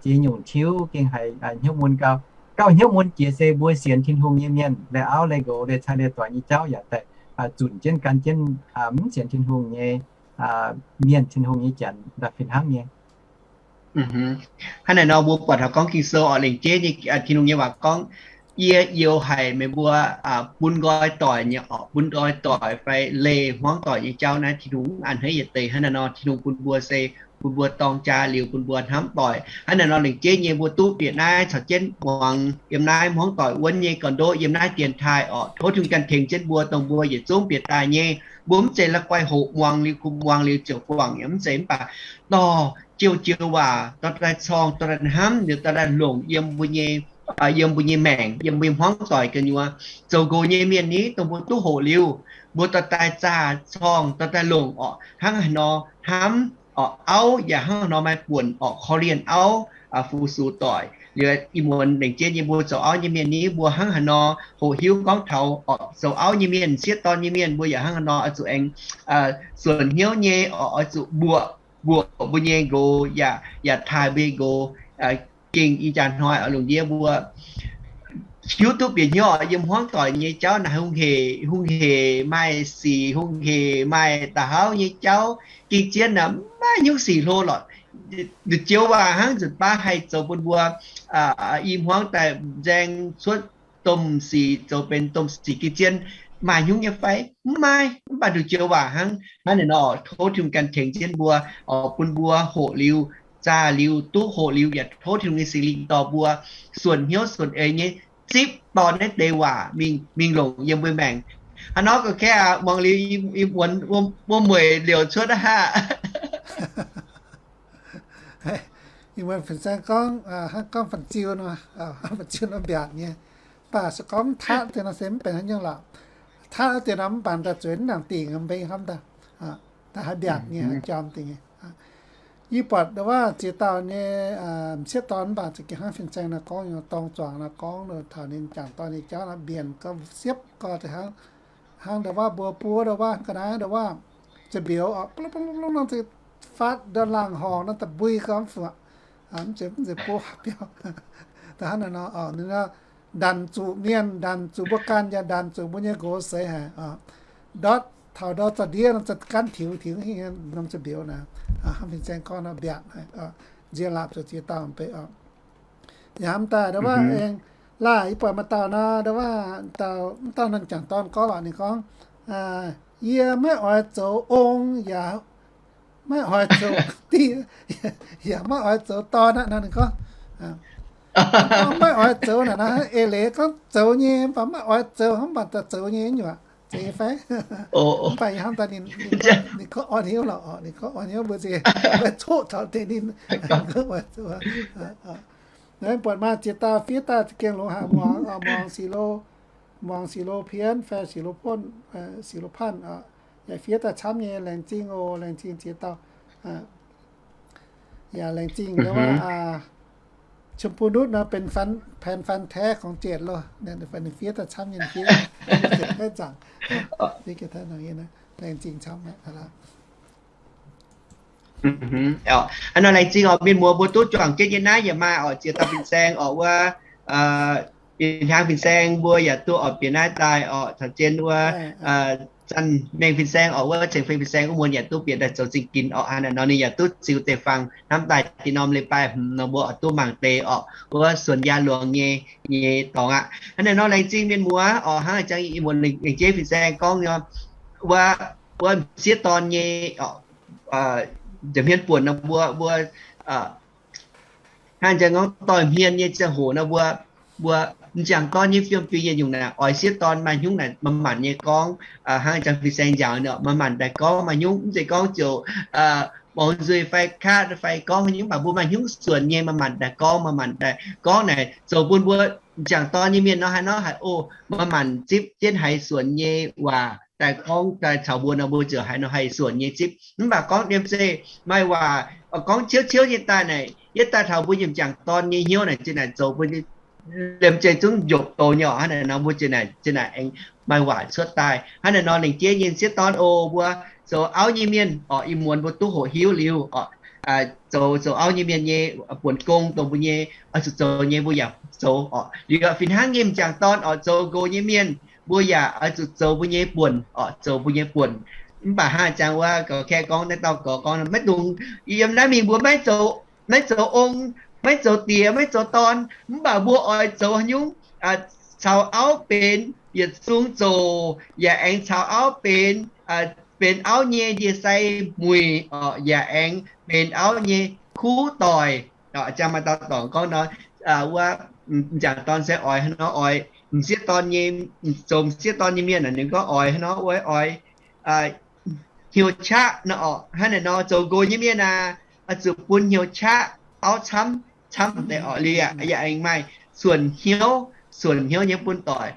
ziex nyungc tiuv gengh haiz hnyouv mun gau. Gauh hnyouv mun jiex se mbuo sienx Tin-Hungh nyei mienh, leih auv leih nqox leih cai leih doic nyei jauv yaac daaih zunc jienv gan jienv mv sienx Tin-Hungh nyei mienh, Tin-Hungh nyei janx, fih hnangv nyei. Hnangv naaiv nor mbuo buatc taux gorngv Ging-Sou oc, lengc jeiv nyei Tin-Hungh nyei waac gorngv, Yie youx haic meih mbuo bun nqoi doic nyei, oc, bun nqoi doic fai leih hmuangv doic nyei jauv naaiv, Tin-Hungh mv a'hneiv yietc deix. Hnangv naaiv nor Tin-Hungh bun mbuo se bun mbuo dorng jaa liuz bun mbuo hnamv doic. Hnangv naaiv nor lengc jeiv nyei mbuo duqv bieqc naaiv caux jienv muangx yiem naaiv hmuangv doic wuonv nyei gorn-ndoqv yiem naaiv dienx taaih oc. Tov Tin-Hungh gan tengx jienv mbuo, dongh mbuo yietc zungv bieqc daaih nyei, mbuo mv zeiz la'guaih hoqc muangx liuz, kuh muangx liuz ziouc guangc, yaac mv zeiz, mv baac dorh jiouv jiouv waac dorh daaih corng, dorh daaih hnamv, liuz dorh daaih longc yiem mbuo nyei, yiem mbuo nyei maengc, yiem mbuo nyei hmuangv doic gu'nyuoz. Zoux nqox nyei mienh ni, dongh mbuo duqv hoqc liuz, mbuo dorh daaih zaah corng, dorh daaih longc oc, hnangv haaix nor hnamv oc, auv yaac hnangv haaix nor maaih buonc oc, korv-lienh auv, fu-sux doic. Liuz ih muonz lengc jeiv nyei mbuo zoux auv nyei mienh ni, mbuo hnangv haaix nor hoqc hiuv gorngv taux oc, zoux auv nyei mienh, sieqv dorn nyei mienh, mbuo yaac hnangv haaix nor oix zuqc aengx suonc hnyouv nyei oc, oix zuqc mbuoqc, mbuoqc mbuo nyei nqox, yaac, yaac taaih mbuo nyei nqox gengh ih jaax hnoi oc, lungh ndiev mbuo hiuv duqv bieqc hnyouv oc, yiem hmuangv doic nyei jauv naaic hungh hec, hungh hec maaih sic, hungh hec maaih da'hauv nyei jauv. Gengh zien naaic mv maaih nyungc sic hlo lorqc. Nduqc joux waac hnangv nzunc baav haih zoux bun mbuo i hmuangv daaih nzaeng cuotv domh sic, zoux benx domh sic gengh zien, maaih nyungc nyei fai? Mv maaih. Mv baac nduqc joux waac hnangv, hnangv naaic nor tov Tin-Hungh gan tengx jienv mbuo oc, bun mbuo hoqc liuz, zaah liuz, duqv hoqc liuz, yaac tov Tin-Hungh nyei Singx Lingh dorh mbuo suonc hnyouv suonc eix nyei zipv dorh naaiv deix waac mingh, mingh longc yiem mbuo maengc. Hnangv nor ga'kei aqv, muangx liuz i muonz wuom-mueic liouc cuotv aqv. Ih muonz fin-saeng gorngv, hnangv gorngv fan-ziu nor, fan-ziu nor mbiaatc nyei. Mv baac se gorngv mv tatv deix nor se mv benx haaix nyungc lorqc. Tatv deix nor mv baac daaih zueiz mv nangc dingc, mbenc hnamv daaih, daaih haih mbiaatc nyei, haih jorm dingc nyei. Yie buatc ndau wuov ziex dauh nyei m'sieqv dorn mv baac za'gengh hnangv fin-saeng nor gorngv, dorng zuangx nor gorngv, taux ninh jangc dorn nyei jauv nor mbienc gau, siepv gau, hnangv ndau wuov mbuo buov ndau wuov ga'naaiv ndau wuov za'mbioux oc, faatv ndau laangh horngc nor da'mbui gau mv fungc, mv zeiz, mv zeiz buov biauv. Da'hnangv naaic nor, ndanc zuqc mienh, ndanc zuqc mbuo ganh, yaac ndanc zuqc mbuo nyei nqox seix haic. Ndortv taux ndau za'ndiev nor, za'ganv tiux tiux hingh norm za'mbioux naaic, hnangv fin-saeng gorngv nor mbiaatc, nziex laapc zuqc ziex dauh mv bei oc. Yaac hnamv daaih ndau wuov aengx, laaih yie buatc maaih dauh nor, ndau wuov dauh, mv dauh nor jangc dorn gorngv lorqc, ninh gorngv, yie maiv oix zoux ong, yaac maiv oix zoux dieh, yaac maiv oix zoux dorn aqv nor. Ninh gorngv, maiv oix zoux naaic nor, eix leiz gorngv zoux nyei, mv baac maiv oix zoux, mv baac daaih zoux nyei nyuoqc, zeiz fai? Mv baac ih hnamv daaih ninh, ninh gorngv orn hnyouv lorqc, ninh gorngv orn hnyouv mbuo se maiv coqv taux deix ninh, ninh gorngv oix zoux. Buatc maaih ziex dauh fiev daaih za'gengh longx haic, muangx, muangx Silo, muangx Silo Pienv fai Silo Panh, Silo Panh, yaac fiev daaih camv nyei, laengz zingh oc, laengz zingh ziex dauh. Yaac laengz zingh ndau wuov ชมพูนุช nor benx แฟน แฟนพันธุ์แท้ ของเจด loh. Ninh fiev daaih camv nyei, fiev zaangc, fiev ga'naaiv nor, laengz zingh camv. Hnangv nor laengz zingh oc, mienh muoz mbuo duqv juangc jienv nyei naaiv yaac maaih oc, ziex dauh fin-saeng oc, wuov Bieqc Hnyangx fin-saeng mbuo yaac duqv oc bieqc naaiv daaih oc, caux jienv wuov Zanh Mengh fin-saeng oc, wuov Ceng Fei fin-saeng wuov muonz yaac duqv bieqc daaih zoux zingh ginx oc. Hnangv naaic nor ninh yaac duqv ziux deix fangx hnamv daaih dih norm leiz-baaih hmz nor mbuo oc duqv mangc deix oc, wuov suonc yaac luangx nyei, nyei dorngx aqv. Hnangv naaic nor laengz zingh mienh muoz oc, hnangv jang ih muonz lengc jeiv fin-saeng gorngv nor, wuov, wuov m'sieqv dorn nyei oc, nza'hmien buonc nor mbuo, mbuo hnangv jang gorngv doix-hmien nyei ziangh hoc nor mbuo, mbuo m'jangc dorn nyei fiem-fim yietc nyungc naaic oix sieqv dorn maaih hnyungv naaic manc-manc nyei gorngv, hnangv jang fin-saeng njaaux nor manc-manc daaih gorngv maaih hnyungv, mv zeiz gorngv ziouc muangx nzuih fai katv fai gorngv haaix nyungc, mv baac mbuo maaih hnyungv suonc nyei manc-manc daaih gorngv, manc-manc daaih gorngv naaic zoux bun mbuo m'jangc dorn nyei mienh nor haaix nor haiz, o, manc-manc zipv jienv haiz suonc nyei waac daaih gorngv daaih caux mbuo nor mbuo ziouc haiz nor haih suonc nyei zipv. Mv baac gorngv yiem se maaih waac gorngv ciouv ciouv nyei daaih naaic, yietv daaih taux mbuo nyei m'jangc dorn nyei hnyouv naaic zinh naaic zoux mbuo nyei liemh zeih zungv njopc doz nyei orqc. Hnangv naaic nor mbuo ziouc naaic, ziouc naaic aengx maaih waac cuotv daaih. Hnangv naaic nor lengc jeiv nyei m'sieqv dorn o, mbuo zoux auv nyei mienh orqc, ih muonz mbuo duqv hoqc hiuv liuz orqc, zoux, zoux auv nyei mienh nyei buonc gong dongh mbuo nyei oix zuqc zoux nyei mbuo yaac zoux orqc. Liuz fih hnangv nyei m'jangc dorn orqc, zoux nqox nyei mienh mbuo yaac oix zuqc zoux mbuo nyei buonc orqc, zoux mbuo nyei buonc. Mv baac hnangv jangx wuov ga'kaeqv gorngv, naaiv dauh gorx gorngv, maiv dungx, yiem naaiv mingh mbuo maiv zoux, maiv zoux ong, maiv zoux diex, maiv zoux dorn, mv baac mbuo oix zoux haaix nyungc? Caux auv benx yietc zungv zoqc, yaac aengx caux auv benx, benx auv nyei ndie-sai muic orqc, yaac aengx benx auv nyei kuv doic. Jang maaih dauh dorngc gorngv nor, wuov m'jangc dorn se oix hnangv nor oix m'sieqv dorn nyei, zoux m'sieqv dorn nyei mienh, ninh gorngv oix hnangv nor oix, oix hnyouv qaqv nor orqc. Hnangv naaic nor zoux nqox nyei mienh aah, oix zuqc bun hnyouv qaqv auv camv, camv deix orqc. Liuz yaac aengx maaih suonc hnyouv, suonc hnyouv nyei bun doic.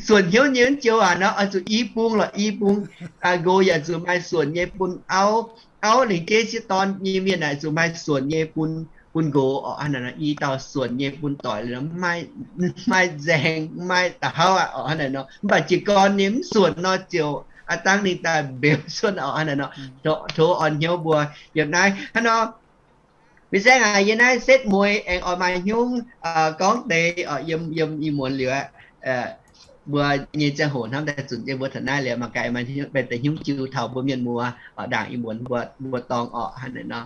Suonc hnyouv nyei wuov joux aac nor oix zuqc i bung lorqc, i bung. Nqox yaac zuqc maaih suonc nyei bun auv. Auv lengc jeiv sieqv dorn nyei mienh naaic zuqc maaih suonc nyei bun, bun nqox orqc. Hnangv naaic nor i dauh suonc nyei bun doic, mv maaih nzaeng, mv maaih da'hauv aqv orqc. Hnangv naaic nor mv baac jiez gorn nyei mv suonc nor ziouc aav dangh ninh daaih mbeux cuotv orqc. Hnangv naaic nor tov orn hnyouv mbuo yiem naaiv. Hnangv nor mbuo saengv aac, yie naaiv setv mueiz aengx oix maaih hnyouv gorngv deix orqc, yiem, yiem ih muonz liuz aqv. Mbuo nyei ziangh hoc hnamv daaih zunc jienv mbuo taux naaiv liuz, mangc gaax maaih benx deix hnyouv jiu taux mbuo mienh muoz ndaangc ih muonz mbuo, mbuo dorngx orqc. Hnangv naaic nor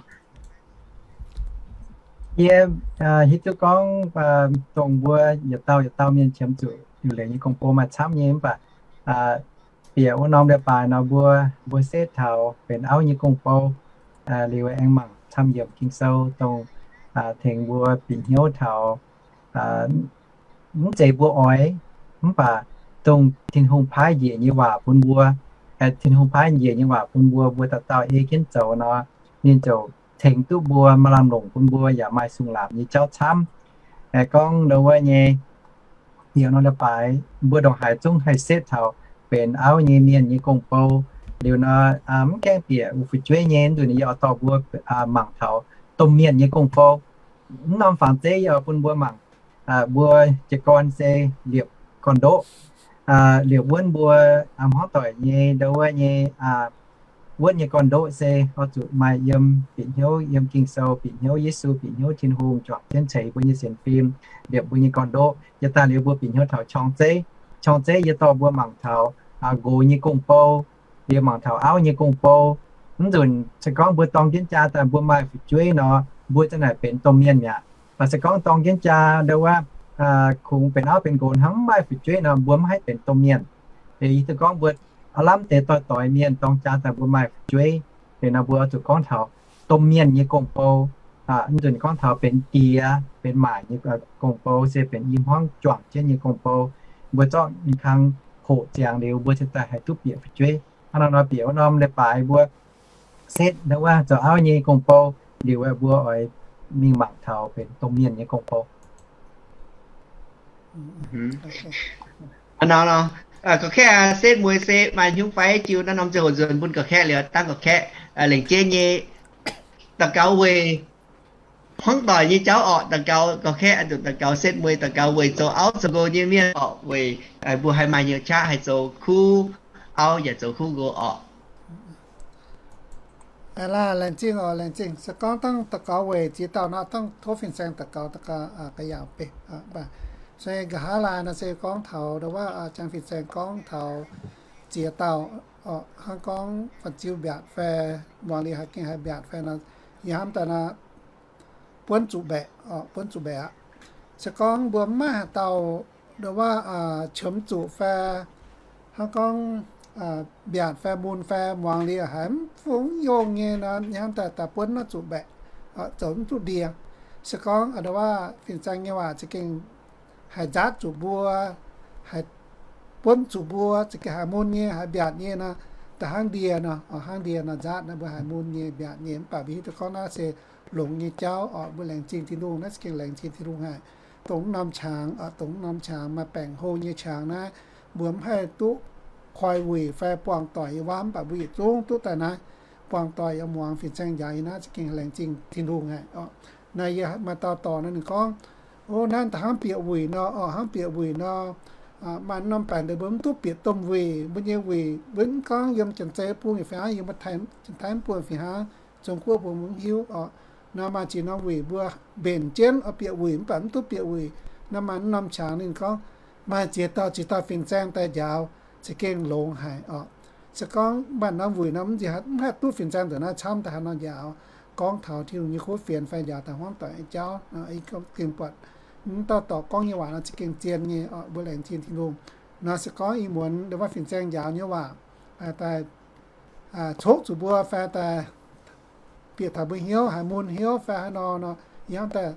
yie hiuv duqv gorngv dongh mbuo yietc dauh yietc dauh mienh qiemx zuqc liuc leiz nyei gong-bou maaih camv nyei, mv baac bieqc wuov norm leiz-baaix nor mbuo, mbuo setv taux benx auv nyei gong-bou liuz aengx mangc camv yiemc Ging-Sou dongh tengx mbuo bieqc hnyouv taux mv zeiz mbuo oix, mv baac dongh Tin-Hungh paaiv njiec nyei waac bun mbuo. Tin-Hungh paaiv njiec nyei waac bun mbuo, mbuo dauh dauh ei jienv zoux nor, ninh ziouc tengx duqv mbuo, maaih lamh longc bun mbuo yaac maaih sung-laapc nyei jauv camv. Gorngv ndau wuov nyei, yiem norm leiz-baaix mbuo ndongc haaix zungv haih setv taux benx auv nyei mienh nyei gong-bou. Liuz nor mv gaengh bieqc fu'jueiv nyei, nzunc yie oix dorh mbuo mangc taux domh mienh nyei gong-bou. Mv norm fangx zeiv yie oix bun mbuo mangc, mbuo jiez gorn se liepc gorn-ndoqv, liepc wuonv mbuo hmuangv doic nyei ndau wuov nyei wuonv nyei gorn-ndoqv se oix zuqc maaih yiem bieqc hnyouv yiem Ging-Sou, bieqc hnyouv Yesu, bieqc hnyouv Tin-Hungh juangc jienv ceix mbuo nyei sienx fim, liepc mbuo nyei gorn-ndoqv. Yie daaih liuz mbuo bieqc hnyouv taux qorng-zeiv. Qorng-zeiv yie dorh mbuo mangc taux nqox nyei gong-bou, liuz mangc taux auv nyei gong-bou. Mv nzunc se gorngv mbuo dorng jienv jaa daaih mbuo maaih fu'jueiv nor, mbuo ziouc naaic benx domh mienh mi'aqv. Mv baac se gorngv dorng jienv jaa ndau wuov kungx benx auv benx nqox hnangv mv maaih fu'jueiv nor, mbuo mv haih benx domh mienh. Yie duqv gorngv mbuo aav lamh deix doix-doix mienh dorng jaa daaih mbuo maaih fu'jueiv. Liuz nor mbuo zuqc gorngv taux domh mienh nyei gong-bou. Mv nzunc gorngv taux benx diex benx maaic nyei gong-bou se benx i hmuangv juangc jienv nyei gong-bou. Mbuo zorqv ninh kang hoqc ziangx liuz mbuo ziouc daaih haih duqv bieqc fu'jueiv. Hnangv nor nor bieqc wuov norm leiz-baaix mbuo setv ndau wuov zoux auv nyei gong-bou liuz, mbuo oix mingh mangc taux benx domh mienh nyei gong-bou. Hnangv nor, gorqv-kaeqv setv mueiz se maaih hnyouv fai jiu naaiv norm ziangh hoc nzuonx bun gorqv-kaeqv liuz, dangv gorqv-kaeqv lengc jeiv nyei daux gaux weic hmuangv doic nyei jauv orqc. Daux gaux gorqv-kaeqv, daux gaux setv mueiz, daux gaux weic zoux auv zoux nqox nyei mienh orqc, weic mbuo haih maaih hnyouv qaqv haih zoux kuv auv yaac zoux kuv nqox orqc. Laengz zingh orqc, laengz zingh. Se gorngv dangh daux gaux weic ziex dauh nor, dangh tov fin-saeng daux gaux, daux gaux ga'yaauc beiv. Se nqa'haav laai nor se gorngv taux ndau wuov jang fin-saeng gorngv taux ziex dauh, hnangv gorngv fan-ziu mbiaatc fai muangx liuz haih gengh haih mbiaatc fai nor, yie hnamv daaih nor, buonv zuqc mbaeqc, buonv zuqc mbaeqc aqv. Se gorngv mbuo mv maaih haaix dauh ndau wuov qiemx zuqc fai hnangv gorngv mbiaatc fai mun fai muangx liuz haiz mv fungx yongh nyei nor, yie hnamv daaih daaih buonv naaiv zuqc mbaeqc, zoux mv duqv ndie. Se gorngv ndau wuov fin-saeng nyei waac za'gengh haih nzaatv zuqc mbuo, haih buonv zuqc mbuo, za'gengh haiz mun nyei, haiz mbiaatc nyei nor, da'hnangv ndie nor, hnangv ndie nor nzaatv naaiv mbuo haiz mun nyei, mbiaatc nyei. Mv baac mbuo hiuv duqv gorngv naaiv se longx nyei jauv orqc. Mbuo laengz zingh Tin-Hungh, naaiv za'gengh laengz zingh Tin-Hungh haic. Dongh mv norm qangx, dongh mv norm qangx maaih baengc hlo nyei qangx naaiv, mbuo mv haih duqv koi wuic fai buangh doic yiem wuov, mv baac mbuo yietc zungv duqv daaih naaiv, buangh doic yiem muangx fin-saeng njaaux yiem naaiv, za'gengh laengz zingh Tin-Hungh haic orqc. Naaiv yie maaih dauh dorh naaiv ninh gorngv, O, naaiv hnangv bieqc wuic nor, o, hnangv bieqc wuic nor, maaih norm baengc deix mbuo mv duqv bieqc domh wuic, mbuo nyei wuic mbuo mv gorngv yiem Janx-Zei bung fih hnangv, yiem Janx-Taiv bung fih hnangv, Zong-Guoqv bung mv hiuv oc. Nor maaih ziex norm wuic mbuo mbenc jienv oix bieqc wuic mv baac mv duqv bieqc wuic. Nor maaih norm qangx ninh gorngv maaih ziex dauh ziex dauh fin-saeng daaih njaaux, za'gengh longx haic oc. Se gorngv maaih norm wuic nor mv haih duqv fin-saeng nzuonx naaiv camv daaih haaix nor njaaux. Gorngv taux Tin-Hungh nyei kuv fienx fai njaaux taux hmuangv doic nyei jauv, gengh buatc mv dauh dorc gorngv nyei waac nor za'gengh zien nyei oc. Mbuo laengz zingh Tin-Hungh. Nor se gorngv ih muonz ndongc wuov fin-saeng njaaux nyei waac daaih coqv zuqc mbuo fai daaih bieqc taux mbuo hnyouv haaix mun hnyouv fai haaix nor nor, yie hnamv daaih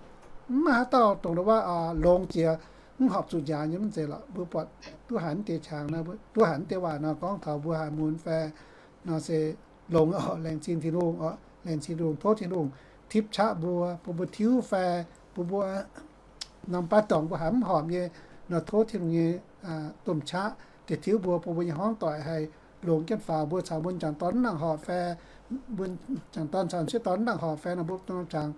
mv maaih haaix dauh dongh ndongc wuov longx jiex mv horpc zuqc njaaux nyei mv zeiz lorqc. Mbuo buatc duqv haiz mv deix qangx, duqv haiz mv deix waac nor gorngv taux mbuo haaix mun fai nor se longx oc. Laengz zingh Tin-Hungh oc. Laengz zingh Tin-Hungh, tov Tin-Hungh tipv qaqv mbuo, bun mbuo tiuv fai bun mbuo norm baav dorngx mbuo haiz mv horpc nyei nor, tov Tin-Hungh nyei domh qaqv deix tiuv mbuo, bun mbuo nyei hmuangv doic haih longx jienv faaux, mbuo caux mbuo m'jangc dorn mv nangc horpc fai mbuo m'jangc dorn caux m'sieqv dorn mv nangc horpc fai nor, mbuo norm qangx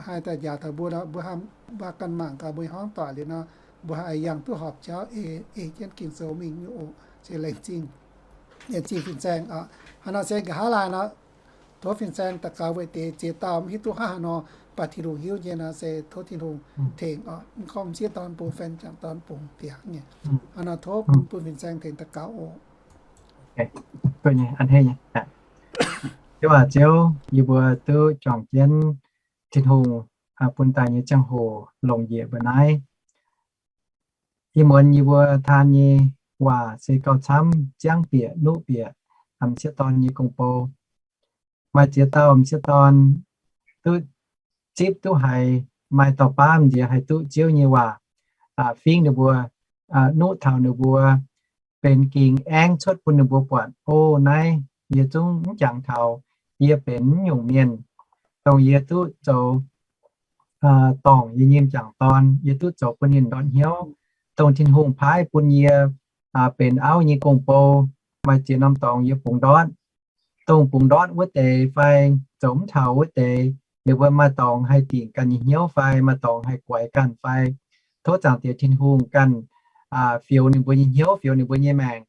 haih daaih njaaux taux mbuo nor, mbuo haih mbuo ganh mangc gaax mbuo nyei hmuangv doic liuz nor, mbuo haih yangh duqv horpc jauv ei, ei jienv Ging-Sou mingh nyei oc. Se laengz zingh, laengz zingh fin-saeng oc. Hnangv nor se nqa'haav laanh nor, tov fin-saeng daux gaux weic deix ziex dauh mv hiuv duqv hnangv haaix nor, mv baac Tin-Hungh hiuv nyei nor se tov Tin-Hungh tengx oc. Mv gorngv m'sieqv dorn bung fai m'jangc dorn bung diangx nyei. Hnangv nor tov bun fin-saeng tengx daux gaux oc. Hnangv nor Ziouv, yie mbuo duqv juangc jienv Tin-Hungh bun daaih nyei ziangh hoc longc njiec mbuo naaiv. Ih muonz yie mbuo taan nyei waac se gauh camv, ziangv bieqc, nuqv bieqc m'sieqv dorn nyei gong-bou. Maaih ziex dauh m'sieqv dorn duqv zipv duqv haiz maaih dauh baav m'nziex haih duqv Ziouv nyei waac fingv ninh mbuo, nuqv taux ninh mbuo benx gingx aengv cuotv bun ninh mbuo buatc, o, naaiv yie zungv mv jangx taux yie benx mv nyungc mienh, dongh yie duqv zoux dorngc yie nyei m'jangc dorn, yie duqv zoux bun ninh ndortv hnyouv, dongh Tin-Hungh paaiv bun yie benx auv nyei gong-bou. Maaih ziex norm dorngx yie bungx ndortv, dongh bungx ndortv wuov deix fai zoux mv taux wuov deix, ninh mbuo maaih dorngx haih dingc ganh nyei hnyouv fai maaih dorngx haih guaix ganh fai, tov Zaangc Diex Tin-Hungh ganh fioux ninh mbuo nyei hnyouv, fioux ninh mbuo nyei maengc.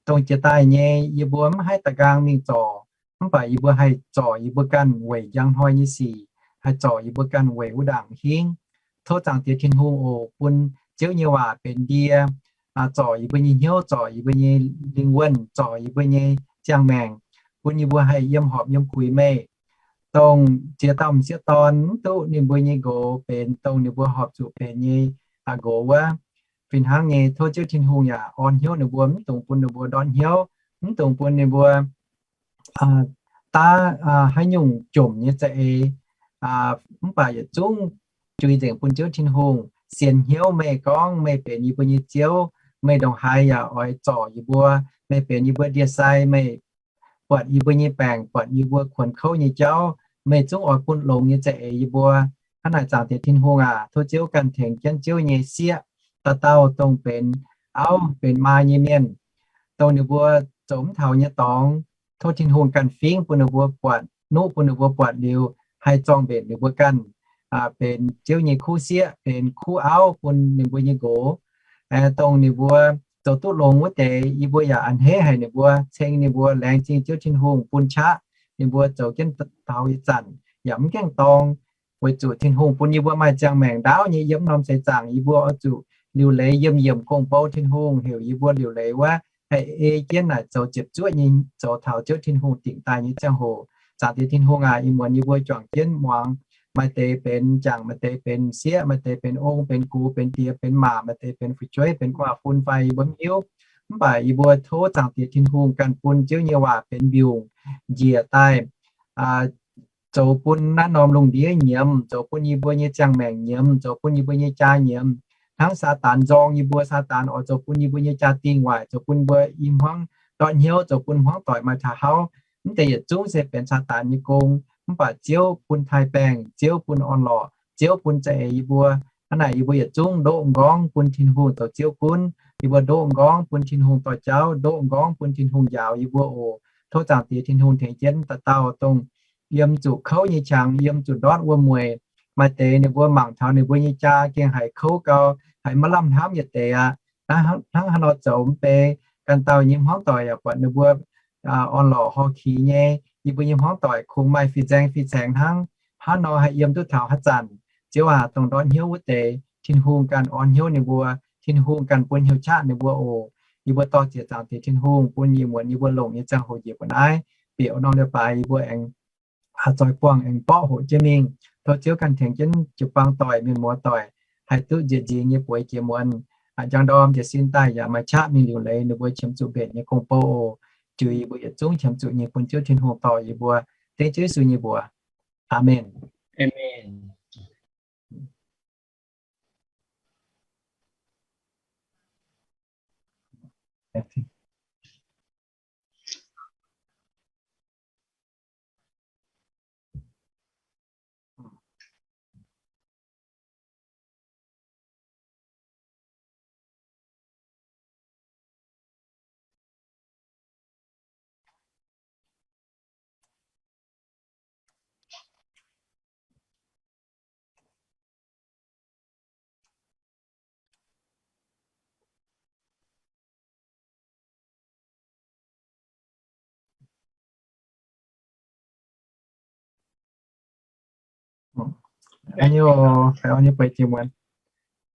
Dongh jiex daaih nyei yie mbuo mv haih da'nqaang mingh zorc, mv baac yie mbuo haih zorc yie mbuo ganh weic njang hnoi nyei sic, haih zorc yie mbuo ganh weic wuov ndaangc hingv. Tov Zaangc Diex Tin-Hungh oc, bun Ziouv nyei waac benx ndie, zorc yie mbuo nyei hnyouv, zorc yie mbuo nyei lingh wuonh, zorc yie mbuo nyei ziangh maengc, bun yie mbuo haih yiem horpc yiem kuix meih. Dongh ziex dauh m'sieqv dorn mv duqv ninh mbuo nyei nqox benx dongh ninh mbuo horpc zuqc benx nyei nqox wuov, fih hnangv nyei tov Ziouv Tin-Hungh yaac orn hnyouv ninh mbuo, mv dungx bun ninh mbuo ndortv hnyouv, mv dungx bun ninh mbuo daav haaix nyungc jomc nyei za'eix, mv baac yietc zungv jui nzengc bun Ziouv Tin-Hungh sienx hnyouv meih, gorngv meih benx yie mbuo nyei Ziouv, meih ndongc haaix yaac oix zorc yie mbuo. Meih benx yie mbuo ndie-sai, meih buatc yie mbuo nyei baengc, buatc yie mbuo kuonx kouv nyei jauv, meih zungv oix bun longx nyei za'eix yie mbuo. Hnangv naaic Zaangc Diex Tin-Hungh aac, tov Ziouv ganh tengx jienv Ziouv nyei sieqv dauh dauh dongh benx auv benx maa nyei mienh, dongh ninh mbuo zoux mv taux nyei dorngx, tov Tin-Hungh ganh fingv bun ninh mbuo buatc, nuqv bun ninh mbuo buatc liuz haih zorng-mbenc ninh mbuo ganh benx Ziouv nyei kuv sieqv, benx kuv auv bun ninh mbuo nyei nqox. Dongh ninh mbuo zoux duqv longx wuov deix, yie mbuo yaac a'hneiv haic ninh mbuo, ceng ninh mbuo. Laengz zingh Ziouv Tin-Hungh bun qaqv ninh mbuo zoux jienv taux ih zanc yaac mv gaengh dorng, weic zuqc Tin-Hungh bun yie mbuo maaih ziangh maengc ndaauv nyei yiem norm seix zaangc. Yie mbuo oix zuqc liuc leiz yiem yiemc gong-bou. Tin-Hungh heuc yie mbuo liuc leiz wuov, haih ei jienv naaic zoux ziepc zuoqv nyei, zoux taux Ziouv Tin-Hungh dingc daaih nyei ziangh hoc. Zaangc Diex Tin-Hungh aac, ih muonz yie mbuo juangc jienv muangx, maaih deix benx m'jangc, maaih deix benx m'sieqv, maaih deix benx ong, benx gux, benx diex, benx maac, maaih deix benx fu'jueiv, benx gu'nguaaz-fun fai yie mbuo mv hiuv. Mv baac yie mbuo tov Zaangc Diex Tin-Hungh ganh bun Ziouv nyei waac benx mbiungc njiec daaih, zoux bun naaiv norm lungh ndiev nyiemz, zoux bun yie mbuo nyei ziangh maengc nyiemz, zoux bun yie mbuo nyei jaa nyiemz. Hnangv Saadaan nzorng yie mbuo, Saadaan oix zoux bun yie mbuo nyei jaa-dingh waaic, zoux bun mbuo i hmuangv ndortv hnyouv, zoux bun hmuangv doic maaih taux hauv. Mv deix yietc zungv se benx Saadaan nyei gong. Mv baac Ziouv bun taaih-baengh, Ziouv bun orn-lorqc, Ziouv bun za'eix yie mbuo. Hnangv naaic yie mbuo yietc zungv ndoqv m'nqorngv bun Tin-Hungh zoux Ziouv gunv. Yie mbuo ndoqv m'nqorngv bun Tin-Hungh dorh jauv, ndoqv m'nqorngv bun Tin-Hungh njaaux yie mbuo oc. Tov Zaangc Diex Tin-Hungh tengx jienv dauh dauh dongh yiem zuqc kouv nyei qangx, yiem zuqc ndortv wuom-mueic, Maaih deix ninh mbuo mangc taux ninh mbuo nyei jaa gengh haiz kouv gau, haiz maiv lamh hnamv yietc deix aqv. Hnangv haaix nor zoux mv bei, ganh dauh nyei hmuangv doic yaac buatc ninh mbuo orn-lorqc horh kix nyei. Yie mbuo nyei hmuangv doic kungx maaih fih nzaeng fih nzaengx hnangv. Hnangv nor haih yiem duqv taux haaix zanc? Ziouv aac, dongh ndortv hnyouv wuov deix, Tin-Hungh ganh orn hnyouv ninh mbuo. Tin-Hungh ganh bun hnyouv qaqv ninh mbuo oc. Yie mbuo dorh ziex zaangc deix Tin-Hungh bun ih muonz yie mbuo longc nyei ziangh hoc njiec mbuo naaiv, bieqc norm leiz-baaix yie mbuo aengx haih zoih buangh aengx mborqv hoqc jienv mingh. Tov Ziouv ganh tengx jienv jiu-baang doic, mienh muoz doic, haih duqv njiec nzingx nyei bueix jiex muonz, njang ndorm jiez sin daaih yaac maaih qaqv mingh liuc leiz ninh mbuo qiemx zuqc mbenc nyei gong-bou oc. Jiu yie mbuo yietc zungv qiemx zuqc nyei bun Ziouv Tin-Hungh dorh yie mbuo. Dengv Ziouv Yesu nyei mbuox. Aamen. Nyei, nyei bueix jiex muonz.